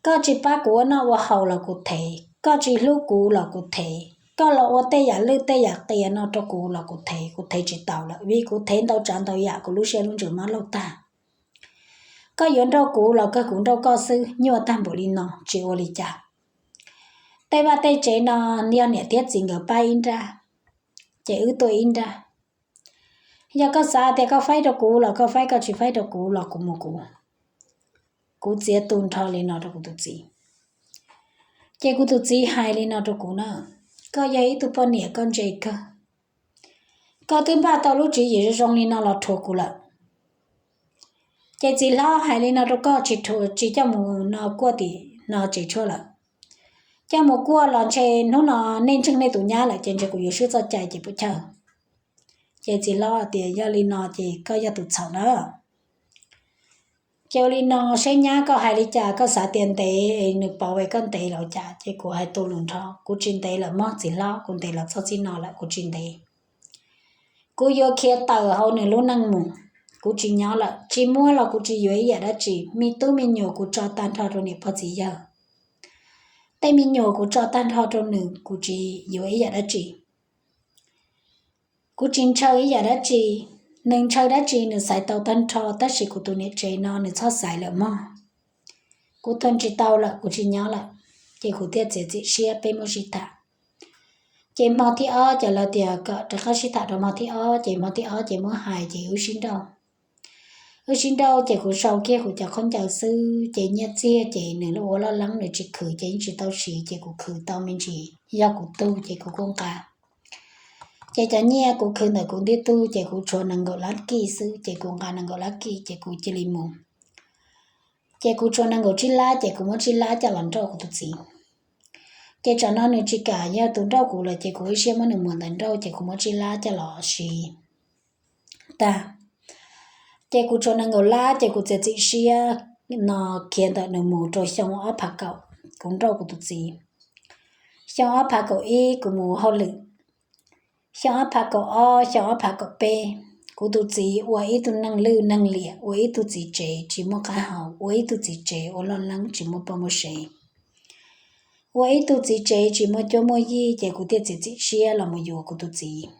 Koj tsis pab kuv ua noj ua haus los kuv thev, koj tsis hlub kuv los kuv thev, koj los ua tej yam lwj tej yam qias no rau kuv los kuv thev, kuv thev tsis tau lawm vim kuv thev ntau tsav ntau yam kuv lub siab lub ntsws mob laug tag. Koj yuav nrauj kuv los kawg kuv nrauj koj xwb, nyuaj tag npaum li no tsis ua li cas. Tej vaj tej tsev no yog niam thiab txiv nkawd pab ib nrab, ces wb tuaj ib nrab. Yog koj xav tias koj faib rau kuv los koj faib, koj tsis faib rau kuv los kuv mus kuv. Kuv txiav tu nrho li no rau kuv tus txiv. Ces kuv tus txiv hais li no rau kuv na, koj yog ib tug poj niam koj ntse kawg, koj twb npaj tau lub tswv yim zoo zoo li no los rhuav kuv lawm. Ces txiv hlob hais li no rau koj, tsis rhuav, tsis coj mus no kuaj tim no tsev tshuaj lawm. Coj mus kuaj los ntshe hnub no nej ntseeg nej tus nyab lawm ces ntshe kuv yuav swb txoj cai ces puas chawj. Ces txiv hlob tias yog li no ces koj yog tus txhaum na. Ces ua li no, saib nyab koj hais li cas, koj xav tias ntev nws pauv es koj ntev los cas, ces kuv hais tu lus nrho, kuv tsis ntev lawm mog txiv hlob, kuv ntev los txog txij no lawm kuv tsis ntev. Kuv yuav khiav tawm hauv nws lub neej mus, kuv tsis nyob lawm, tsis muaj los kuv tsis yuav ib yam dab tsi, me tub me nyuam kuv tso tag nrho rau niam pog txiv yawg. Tej me nyuam kuv tso tag nrho rau nws, kuv tsis yuav ib yam dab tsi. Kuv tsis ntshaw ib yam dab tsi, nws ntshaw dab tsi nws xaiv tau tag nrho, tab sis kuv tus niam tsev no nws txhob xaiv lawm mog. Kuv thoo tsis tau lawm, kuv tsis nyob lawm. Ces kuv thiaj txiav txim siab peb muab sib tham. Ces hmo thib ob ces lawv tias kom rov qab sib tham rau hmo thib ob, ces hmo thib ob ces muab hais ces wb sib nrauj. Wb sib nrauj ces kuv sau kiag kuv cov khaub ncaws xwb, ces nyiaj txiag ces nws ua loj leeb nws tsis khwv ces yeej tsis tau siv, ces kuv khwv tau me ntsis yog kuv tug ces kuv kuj nqa. Ces cov nyiaj kuv khwv ntawm kuv ntiag tug ces kuv tshuav nees nkaum lab kij xwb, ces kuv nqa nees nkaum lab kij ces kuv cia li mus. Ces kuv tshuav nees nkaum tsib lab ces kuv muab tsib lab coj los nrauj kuv tus txiv. Ces tsam no nws tsis kam yog tus nrauj kuv lawm ces kuv ib siab muab nws muag ntawd nrauj ces kuv muab tsib lab coj los siv tag. Ces kuv tshuav nees nkaum lab ces kuv txiav txim siab no khiav ntawm nws mus rau xyoo ob phav kaum, kuv nrauj kuv tus txiv. Xyoo ob phav kaum ib kuv mus hauj lwm. Xyoo ob phav kaum ob, xyoo ob phav kaum peb, kuv tus txiv ua ib tug neeg lwj neeg liam, ua ib tug txiv tsev tsis muaj qab hau, ua ib tug txiv tsev ua loj leeb tsis muaj poj muaj sev, ua ib tug txiv tsev tsis muaj cuab muaj yig, ces kuv thiaj txiav txim siab los mus yuav kuv tus txiv.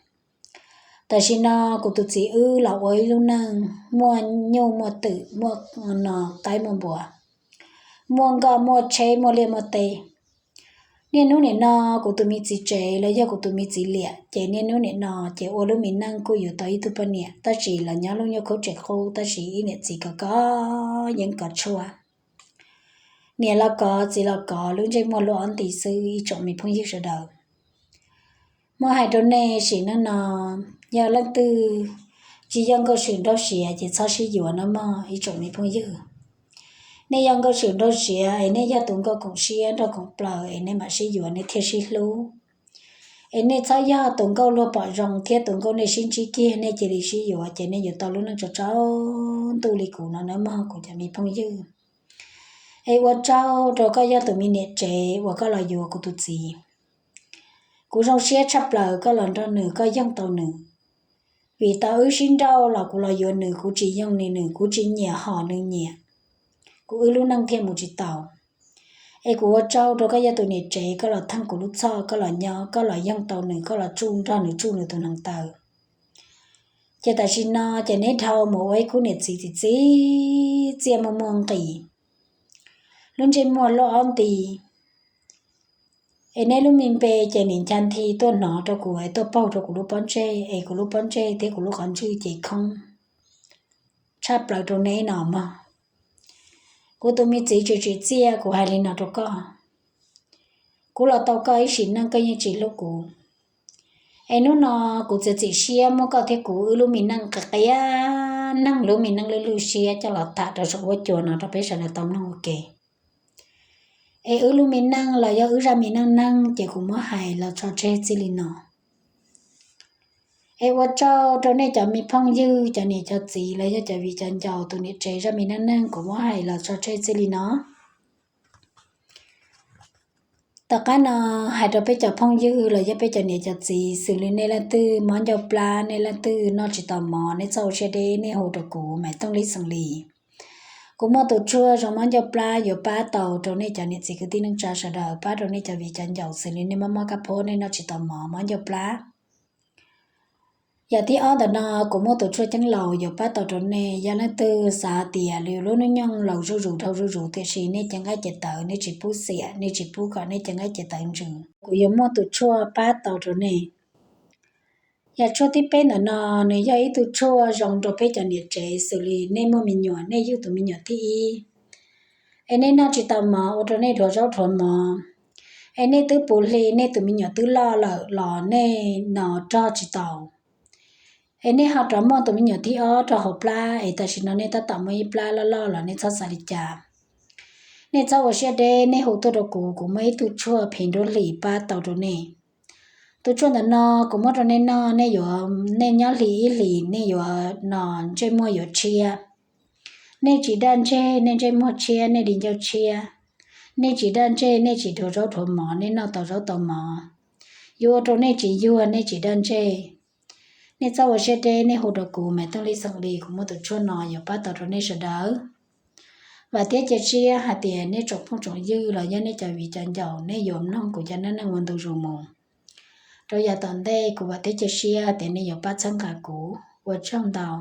Tam sim no kuv tus txiv wb los ua ib lub neej muaj nyuj muaj twm, muaj no qaib muaj npua, muaj nkoj muaj tsheb muaj liaj muaj teb. Niaj hnub nim no kuv tus me txiv tsev los yog kuv tus me txiv liam ces niaj hnub nim no ces ua lub me neej kuj yuav tau ib tug poj niam, tab sis los nyob lub nyuag khaub tsev qub, tab sis ib niam txiv kov kov yeeb kov tshuaj. Niam los kov txiv los kov, lub ntsej muag luaj ob nti xwb ib tsoom me phooj ywg sawv daws. Muab hais rau nej sim neej no, yog leej twg tsis yog nkauj swm nraug siav ces txhob sib yuav no mog ib tsoom me phooj ywg. Nej yog nkauj swm nraug siav es nej yog tus nkauj koom siab nraug koom plaws es nej mam sib yuav nej thiaj sib hlub. Es nej txhob yog tus nkauj luag pom zoo thiab tus nkauj nej sib ntsib kiag nej cia li sib yuav ces nej yuav tau lub neej tsaus tsaus ntuj li kuv no nawb mog kuv cov me phooj ywg. Es ua tsaug rau koj yog tus me niam tsev uas koj los yuav kuv tus txiv. Kuv zoo siab tshaj plaws koj los nrog nws, koj yoog tau nws. Vim tau wb sib nrauj los kuv los yuav nws, kuv tsis yoog nws, nws kuv tsis nyiam hom nws nyiam. Kuv wb lub neej thiaj mus tsis tau. Es kuv ua tsaug rau koj yog tus niam tsev, koj los theej kuv lub txhoj, koj los nyob, koj los yoog tau nws, koj los tsuj nrog nws tsuj nws tus hneev taw. Ces tam sim no ces neb dhau mus ua ib khub niam txiv txiv txiv txiaj muaj muaj nqis, lub ntsej muag loj ob nti, es neb lub me npe ces nim ncha nthi tuaj hnov rau kuv es tuaj paug rau kuv lub pob ntseg, es kuv lub pob ntseg thiab kuv lub qhov ntswg ces khoob tshaj plaws rau neb no mog. Kuv tus me txiv tsis tsim txiaj, kuv hais li no rau koj, kuv los tau koj ib sim neej koj yeej tsis hlub kuv. Es hnub no kuv txiav txim siab muab koj thiab kuv wb lub me neej qia qia neeg, lub me neej lwj lwj siab coj los tham rau saum huab cua no rau peb sawv daws tau mloog ua ke. Es wb lub me neej los yog wb zaj me neej neeg ces kuv muab hais los tso tseg txij li no. Es ua tsaug rau nej cov me phooj ywg, cov niam cov txiv los yog cov viv cov ncaus, tus niam tsev zaj me neej neeg kuv muab hais los tso tseg txij li no. Tom qab no hais rau peb cov phooj ywg los yog peb cov niam cov txiv, xws li nej leej twg mob ncauj plab, nej leej twg noj tsis tau mov, nej txhob ua siab deb, nej hu rau kuv Maiv Tooj Lis Xeem Lis. Kuv muaj tus tshuaj zoo mob ncauj plab yuav pab tau rau nej cov niam txiv kwv tij neej tsa sawv daws, pab rau nej cov viv cov ncaus, xws li nej mob mob kab phob, nej noj tsis tau mov, mob ncauj plab. Yam thib ob ntawm no kuv muaj tus tshuaj ceeb laus yuav pab tau rau nej. Yog leej twg xav tias yus lub hnub nyoog laus zuj zus dhau zuj zus tiam sis nej cev nqaij cev tawv nej tsis pub xiam, nej tsis pub kom nej cev nqaij cev tawv ntsws, kuv yuav muaj tus tshuaj pab tau rau nej. Yam tshuaj thib peb ntawm no, nws yog ib tug tshuaj zoo rau peb cov niam tsev, xws li nej muaj me nyuam, nej yug tus me nyuam thib ib, es nej noj tsis tau mov ua rau nej dhuav zaub dhuav mov, es nej twb puv hli, nej tus me nyuam twb loj lawm los nej no rog tsis tau, es nej ho rov muaj tus me nyuam thib ob rau hauv plab, es tam sim no nej tab tom muaj ib plab loj loj los nej txhob xav li cas. Nej txhob ua siab deb, nej hu tuaj rau kuv, kuv muaj ib tug tshuaj phev nruab hlis pab tau rau nej. Tus tshuaj ntawm no kuv muab rau nej noj, nej yuav, nej nyob hli ib hlis nej yuav no ntsej muag yuav tshiab. Nej tsis daj ntseg, nej ntsej muag tshiab, nej li ncauj tshiab. Nej tsis daj ntseg, nej tsis dhuav zaub dhuav mov, nej noj tau zaub tau mov. Yuav ua rau nej tsis yuag, nej tsis daj ntseg. Nej txhob ua siab deb, nej hu rau kuv Maiv Tooj Lis Xeem Lis, kuv muaj tus tshuaj no yuav pab tau rau nej sawv daws. Vam thiab cia siab hais tias nej tsoom phooj tsoom ywg los yog nej cov viv cov ncaus nej yuav mloog kuv cov neej neeg ua ntu zus mus rau yav tom ntej. Kuv vam thiab cia siab tias nej yuav pab txhawb nqa kuv. Ua tsaug ntau.